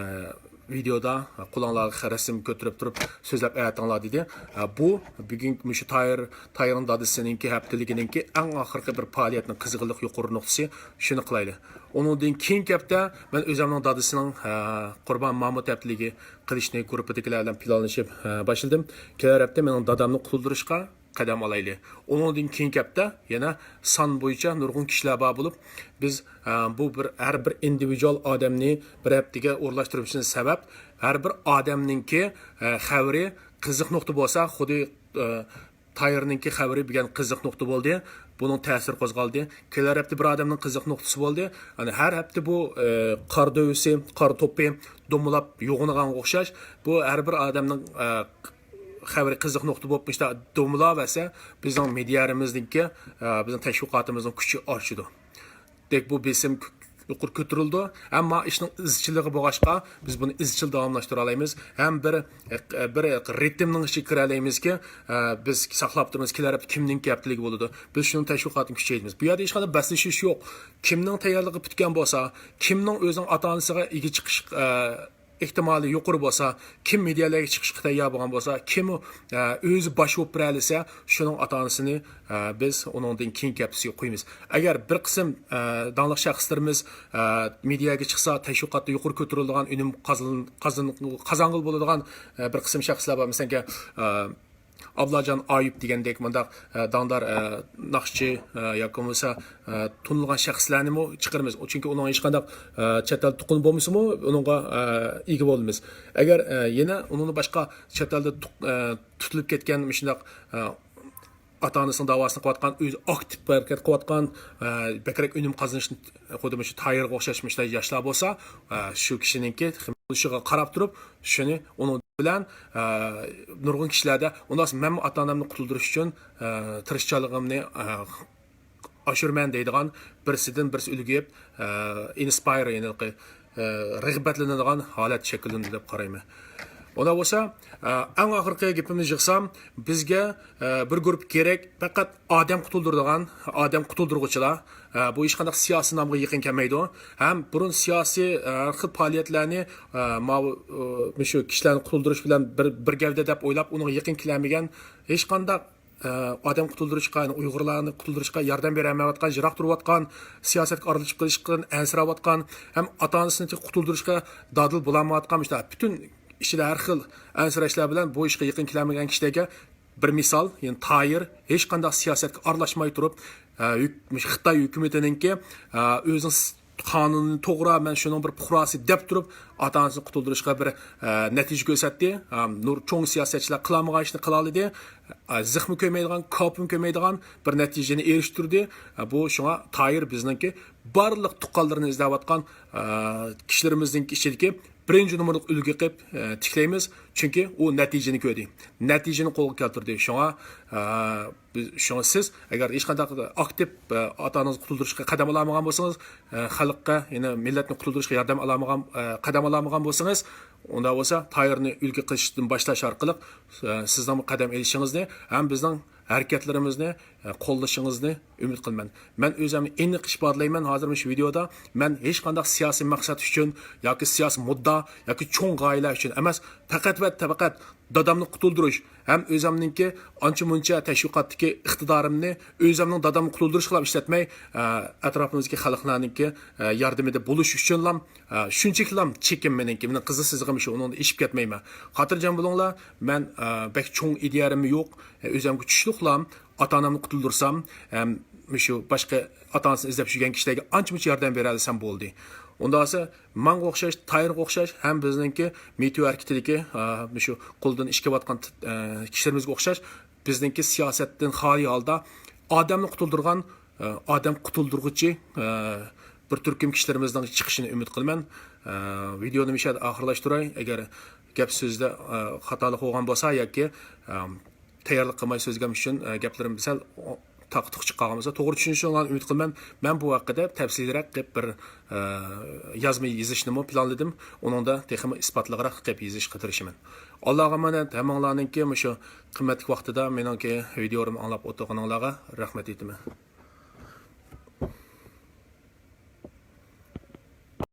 ۋىدېئودا قولۇڭلارغا رەسىم كۆتۈرۈپ تۇرۇپ سۆزلەپ ئەتىڭلار دېدى. ئە، بۇ بۈگۈنكى مۇشۇ تاھىر، تاھىرنىڭ دادىسىنىڭكى ھەپتىلىكىنىڭكى ئەڭ ئاخىرقى بىر پائالىيەتنىڭ قىزغىنلىق يۇقىرى نۇقتىسى. شۇنى قىلايلى. ئۇنىڭدىن كېيىنكى ھەپتە مەن ئۆزۈمنىڭ دادىسىنىڭ، ئە، قۇربان مامۇت ھەپتىلىكى قىلىشنى گۇرۇپپىدىكىلەر بىلەن پىلانلىشىپ، ئە، باشلىدىم. كېلەر ھەپتە مېنىڭ دادامنى قۇتۇلدۇرۇشقا قەدەم ئالايلى. ئۇنىڭدىن كېيىنكى ھەپتە يەنە سان بويىچە نۇرغۇن كىشىلەر بار بولۇپ، بىز، ئە، بۇ بىر، ھەر بىر ئىندىۋىدۇئال ئادەمنى بىر ھەپتىگە ئورۇنلاشتۇرۇشىمىز سەۋەب، ھەر بىر ئادەمنىڭكى، ئە، خەۋىرى قىزىق نۇقتا بولسا، خۇددى، ئە، تايىرنىڭكى خەۋىرى بۈگۈن قىزىق نۇقتا بولدى. بۇنىڭ تەسىرى قوزغالدى. كېلەر ھەپتە بىر ئادەمنىڭ قىزىق نۇقتىسى بولدى. يەنى ھەر ھەپتە بۇ، ئە، قار دۆۋىسى، قار توپى دومىلاپ يوغىنىغانغا ئوخشاش، بۇ ھەر بىر ئادەمنىڭ، ئە، خەۋىرى قىزىق نۇقتا بولۇپ، مۇشۇنداق دومىلاۋەرسە، بىزنىڭ مېدىيالىرىمىزنىڭكى، ئە، بىزنىڭ تەشۋىقاتىمىزنىڭ كۈچى ئاشىدۇ. دەك بۇ بېسىم كۆ-، يۇقىرى كۆتۈرۈلىدۇ. ئەمما ئىشنىڭ ئىزچىللىقى بولغاچقا، بىز بۇنى ئىزچىل داۋاملاشتۇرالايمىز. ھەم بىر، بىر رىتىمنىڭ ئىچىگە كىرەلەيمىزكى، ئە، بىز ساقلاپ تۇرىمىز، كېلەر ھەپتە كىمنىڭكى ھەپتىلىكى بولىدۇ. بىز شۇنىڭ تەشۋىقاتىنى كۈچەيتىمىز. بۇ يەردە ھېچقانداق بەسلىشىش يوق. كىمنىڭ تەييارلىقى پۈتكەن بولسا، كىمنىڭ ئۆزىنىڭ ئاتا-ئانىسىغا ئىگە چىقىش، ئە، ئېھتىمالى يۇقىرى بولسا، كىم مېدىيالارغا چىقىشقا تەييار بولغان بولسا، كىم، ئە، ئۆزى باش بولۇپ بېرەلىسە، شۇنىڭ ئاتا-ئانىسىنى، ئە، بىز ئۇنىڭدىن كېيىنكى ھەپتىسىگە قويىمىز. ئەگەر بىر قىسىم، ئە، داڭلىق شەخسلىرىمىز، ئە، مېدىياغا چىقسا، تەشۋىقاتتا يۇقىرى كۆتۈرۈلىدىغان ئۈنۈم قازان-، قازان-، قازانغىلى بولىدىغان، ئە، بىر قىسىم شەخسلەر بار. مىسالەنكى، ئە، ئابلاجان ئايۇپ دېگەندەك مۇنداق، ئە، داڭدار، ئە، ناخشىچى، ئە، ياكى بولمىسا، ئە، تونۇلغان شەخسلەرنىمۇ چىقىرىمىز. چۈنكى ئۇنىڭ ھېچقانداق، ئە، چەت ئەل تۇقۇمى بولمىسىمۇ، ئۇنىڭغا، ئە، ئىگە بولىمىز. ئەگەر، ئە، يەنە ئۇنىڭدىن باشقا چەت ئەلدە تۇق-، ئە، تۇتۇلۇپ كەتكەن مۇشۇنداق، ئە، ئاتا-ئانىسىنىڭ داۋاسىنى قىلىۋاتقان، ئۆزى ئاكتىپ ھەرىكەت قىلىۋاتقان، ئە، بەكرەك ئۈنۈم قازىنىشنى خۇددى مۇشۇ تايىرغا ئوخشاش مۇشۇنداق ياشلار بولسا، ئە، شۇ كىشىنىڭكى بولۇشىغا قاراپ تۇرۇپ، شۇنى ئۇنىڭ بىلەن، ئە، نۇرغۇن كىشىلەردە، ئۇنداق مەنمۇ ئاتا-ئانامنى قۇتۇلدۇرۇش ئۈچۈن، ئە، تىرىشچانلىقىمنى، ئە، ئاشۇرىمەن دەيدىغان، بىرسىدىن بىرسى ئۈلگە يەپ، ئە، ئىنسپاير، يەنى، ئە، رىغبەتلىنىدىغان ھالەت شەكىللىنىدۇ دەپ قارايمەن. ئۇنداق بولسا، ئە، ئەڭ ئاخىرقى گېپىمنى يىغسام، بىزگە، ئە، بىر گۇرۇپپا كېرەك، پەقەت ئادەم قۇتۇلدۇرىدىغان، ئادەم قۇتۇلدۇرغۇچىلار. ئە، بۇ ھېچقانداق سىياسىي نامغا يېقىن كەلمەيدۇ. ھەم بۇرۇن سىياسىي، ئە، ھەر خىل پائالىيەتلەرنى، ئە، ماۋۇ، ئە، مۇشۇ كىشىلەرنى قۇتۇلدۇرۇش بىلەن بىر، بىر گەۋدە دەپ ئويلاپ، ئۇنىڭغا يېقىن كېلەلمىگەن، ھېچقانداق، ئە، ئادەم قۇتۇلدۇرۇشقا، يەنى ئۇيغۇرلارنى قۇتۇلدۇرۇشقا ياردەم بېرەلمەيۋاتقان، يىراق تۇرۇۋاتقان، سىياسەتكە ئارىلىشىپ قېلىشقىدىن ئەنسىرەۋاتقان، ھەم ئاتا-ئانىسىنى قۇتۇلدۇرۇشقا دادىل بولالمايۋاتقان، مۇشۇنداق پۈتۈن ئىچىدە ھەر خىل ئەنسىرەشلەر بىلەن بۇ ئىشقا يېقىن كېلەلمىگەن كىشىلەرگە بىر مىسال، يەنى تايىر ھېچقانداق سىياسەتكە ئارىلاشماي تۇرۇپ، ئە، ھۆك-، خىتاي ھۆكۈمىتىنىڭكى، ئە، ئۆزىنىڭ س-، قانۇنى توغرا، مەن شۇنىڭ بىر پۇقراسى دەپ تۇرۇپ، ئاتا-ئانىسىنى قۇتۇلدۇرۇشقا بىر، ئە، نەتىجە كۆرسەتتى. ئە، نۇر-، چوڭ سىياسەتچىلەر قىلالمىغان ئىشنى قىلالىدى. ئە، زىخمۇ كۆرمەيدىغان، كاپىمۇ كۆرمەيدىغان بىر نەتىجىنى ئېرىشتۈردى. ئە، بۇ شۇڭا تايىر بىزنىڭكى بارلىق تۇغقانلىرىنى ئىزدەۋاتقان، ئە، كىشىلىرىمىزنىڭ ئىچىدىكى بىرىنچى نومۇرلۇق ئۈلگە قىلىپ، ئە، تىكلەيمىز. چۈنكى ئۇ نەتىجىنى كۆردى. نەتىجىنى قولغا كەلتۈردى. شۇڭا، ئە، بىز، شۇڭا سىز ئەگەر ھېچقانداق ئاكتىپ، ئە، ئاتا-ئانىڭىزنى قۇتۇلدۇرۇشقا قەدەم ئالالمىغان بولسىڭىز، ئە، خەلققە، يەنى مىللەتنى قۇتۇلدۇرۇشقا ياردەم ئالالمىغان، ئە، قەدەم ئالالمىغان بولسىڭىز، ئۇنداق بولسا تاھىرنى ئۈلگە قىلىشتىن باشلاش ئارقىلىق، ئە، سىزنىڭ قەدەم ئېلىشىڭىزنى ھەم بىزنىڭ ھەرىكەتلىرىمىزنى، ئە، قوللىشىڭىزنى ئۈمىد قىلىمەن. مەن ئۆزۈمنى ئېنىق ئىپادىلەيمەن ھازىر مۇشۇ ۋىدېودا. مەن ھېچقانداق سىياسىي مەقسەت ئۈچۈن ياكى سىياسىي مۇددا ياكى چوڭ غايىلەر ئۈچۈن ئەمەس، پەقەت ۋە پەقەت دادامنى قۇتۇلدۇرۇش ھەم ئۆزۈمنىڭكى ئانچە مۇنچە تەشۋىقاتتىكى ئىقتىدارىمنى ئۆزۈمنىڭ دادامنى قۇتۇلدۇرۇشقىلا ئىشلەتمەي، ئە، ئەتراپىمىزدىكى خەلقلەرنىڭكى، ئە، ياردىمىدە بولۇش ئۈچۈنلا، ئە، شۇنچىلىكلا چېكىم مېنىڭكى، مېنىڭ قىزىل سىزىقىم شۇ، ئۇنىڭدىن ئېشىپ كەتمەيمەن. خاتىرجەم بولۇڭلار، مەن، ئە، بەك چوڭ ئىدىيەلىرىم يوق، ئە، ئۆزۈمگە چۈشلۈكلا ئاتا-ئانامنى قۇتۇلدۇرسام، ھەم مۇشۇ باشقا ئاتا-ئانىسىنى ئىزدەپ يۈرگەن كىشىلەرگە ئانچە-مۇنچە ياردەم بېرەلىسەم بولدى. ئۇنداقسا ماڭا ئوخشاش، تاھىرغا ئوخشاش ھەم بىزنىڭكى مىتۇ ھەرىكىتىدىكى، ئا، مۇشۇ قولىدىن ئىش كېلىۋاتقان، ئا، كىشىلىرىمىزگە ئوخشاش بىزنىڭكى سىياسەتتىن خالىي ھالدا ئادەمنى قۇتۇلدۇرغان، ئا، ئادەم قۇتۇلدۇرغۇچى، ئا، بىر تۈركۈم كىشىلىرىمىزنىڭ چىقىشىنى ئۈمىد قىلىمەن. ئا، ۋىدېونى مۇشۇ يەردە ئاخىرلاشتۇراي. ئەگەر گەپ سۆزدە، ئا، خاتالىق بولغان بولسا ياكى، ئا، تەييارلىق قىلماي سۆزلىگەن ئۈچۈن، ئە، گەپلىرىم سەل تاقا-تۇقا چىقىپ قالغان بولسا، توغرا چۈشىنىشىڭلارنى ئۈمىد قىلىمەن. مەن بۇ ھەققىدە تەپسىلىيرەك قىلىپ بىر، ئە، يازما يېزىشنىمۇ پىلانلىدىم. ئۇنىڭدا تېخىمۇ ئىسپاتلىقراق قىلىپ يېزىشقا تىرىشىمەن. ئاللاغا ئامانەت، ھەممىڭلارنىڭكى مۇشۇ قىممەتلىك ۋاقتىدا مېنىڭكى ۋىدېولىرىمنى ئاڭلاپ ئولتۇرغىنىڭلارغا رەھمەت ئېيتىمەن.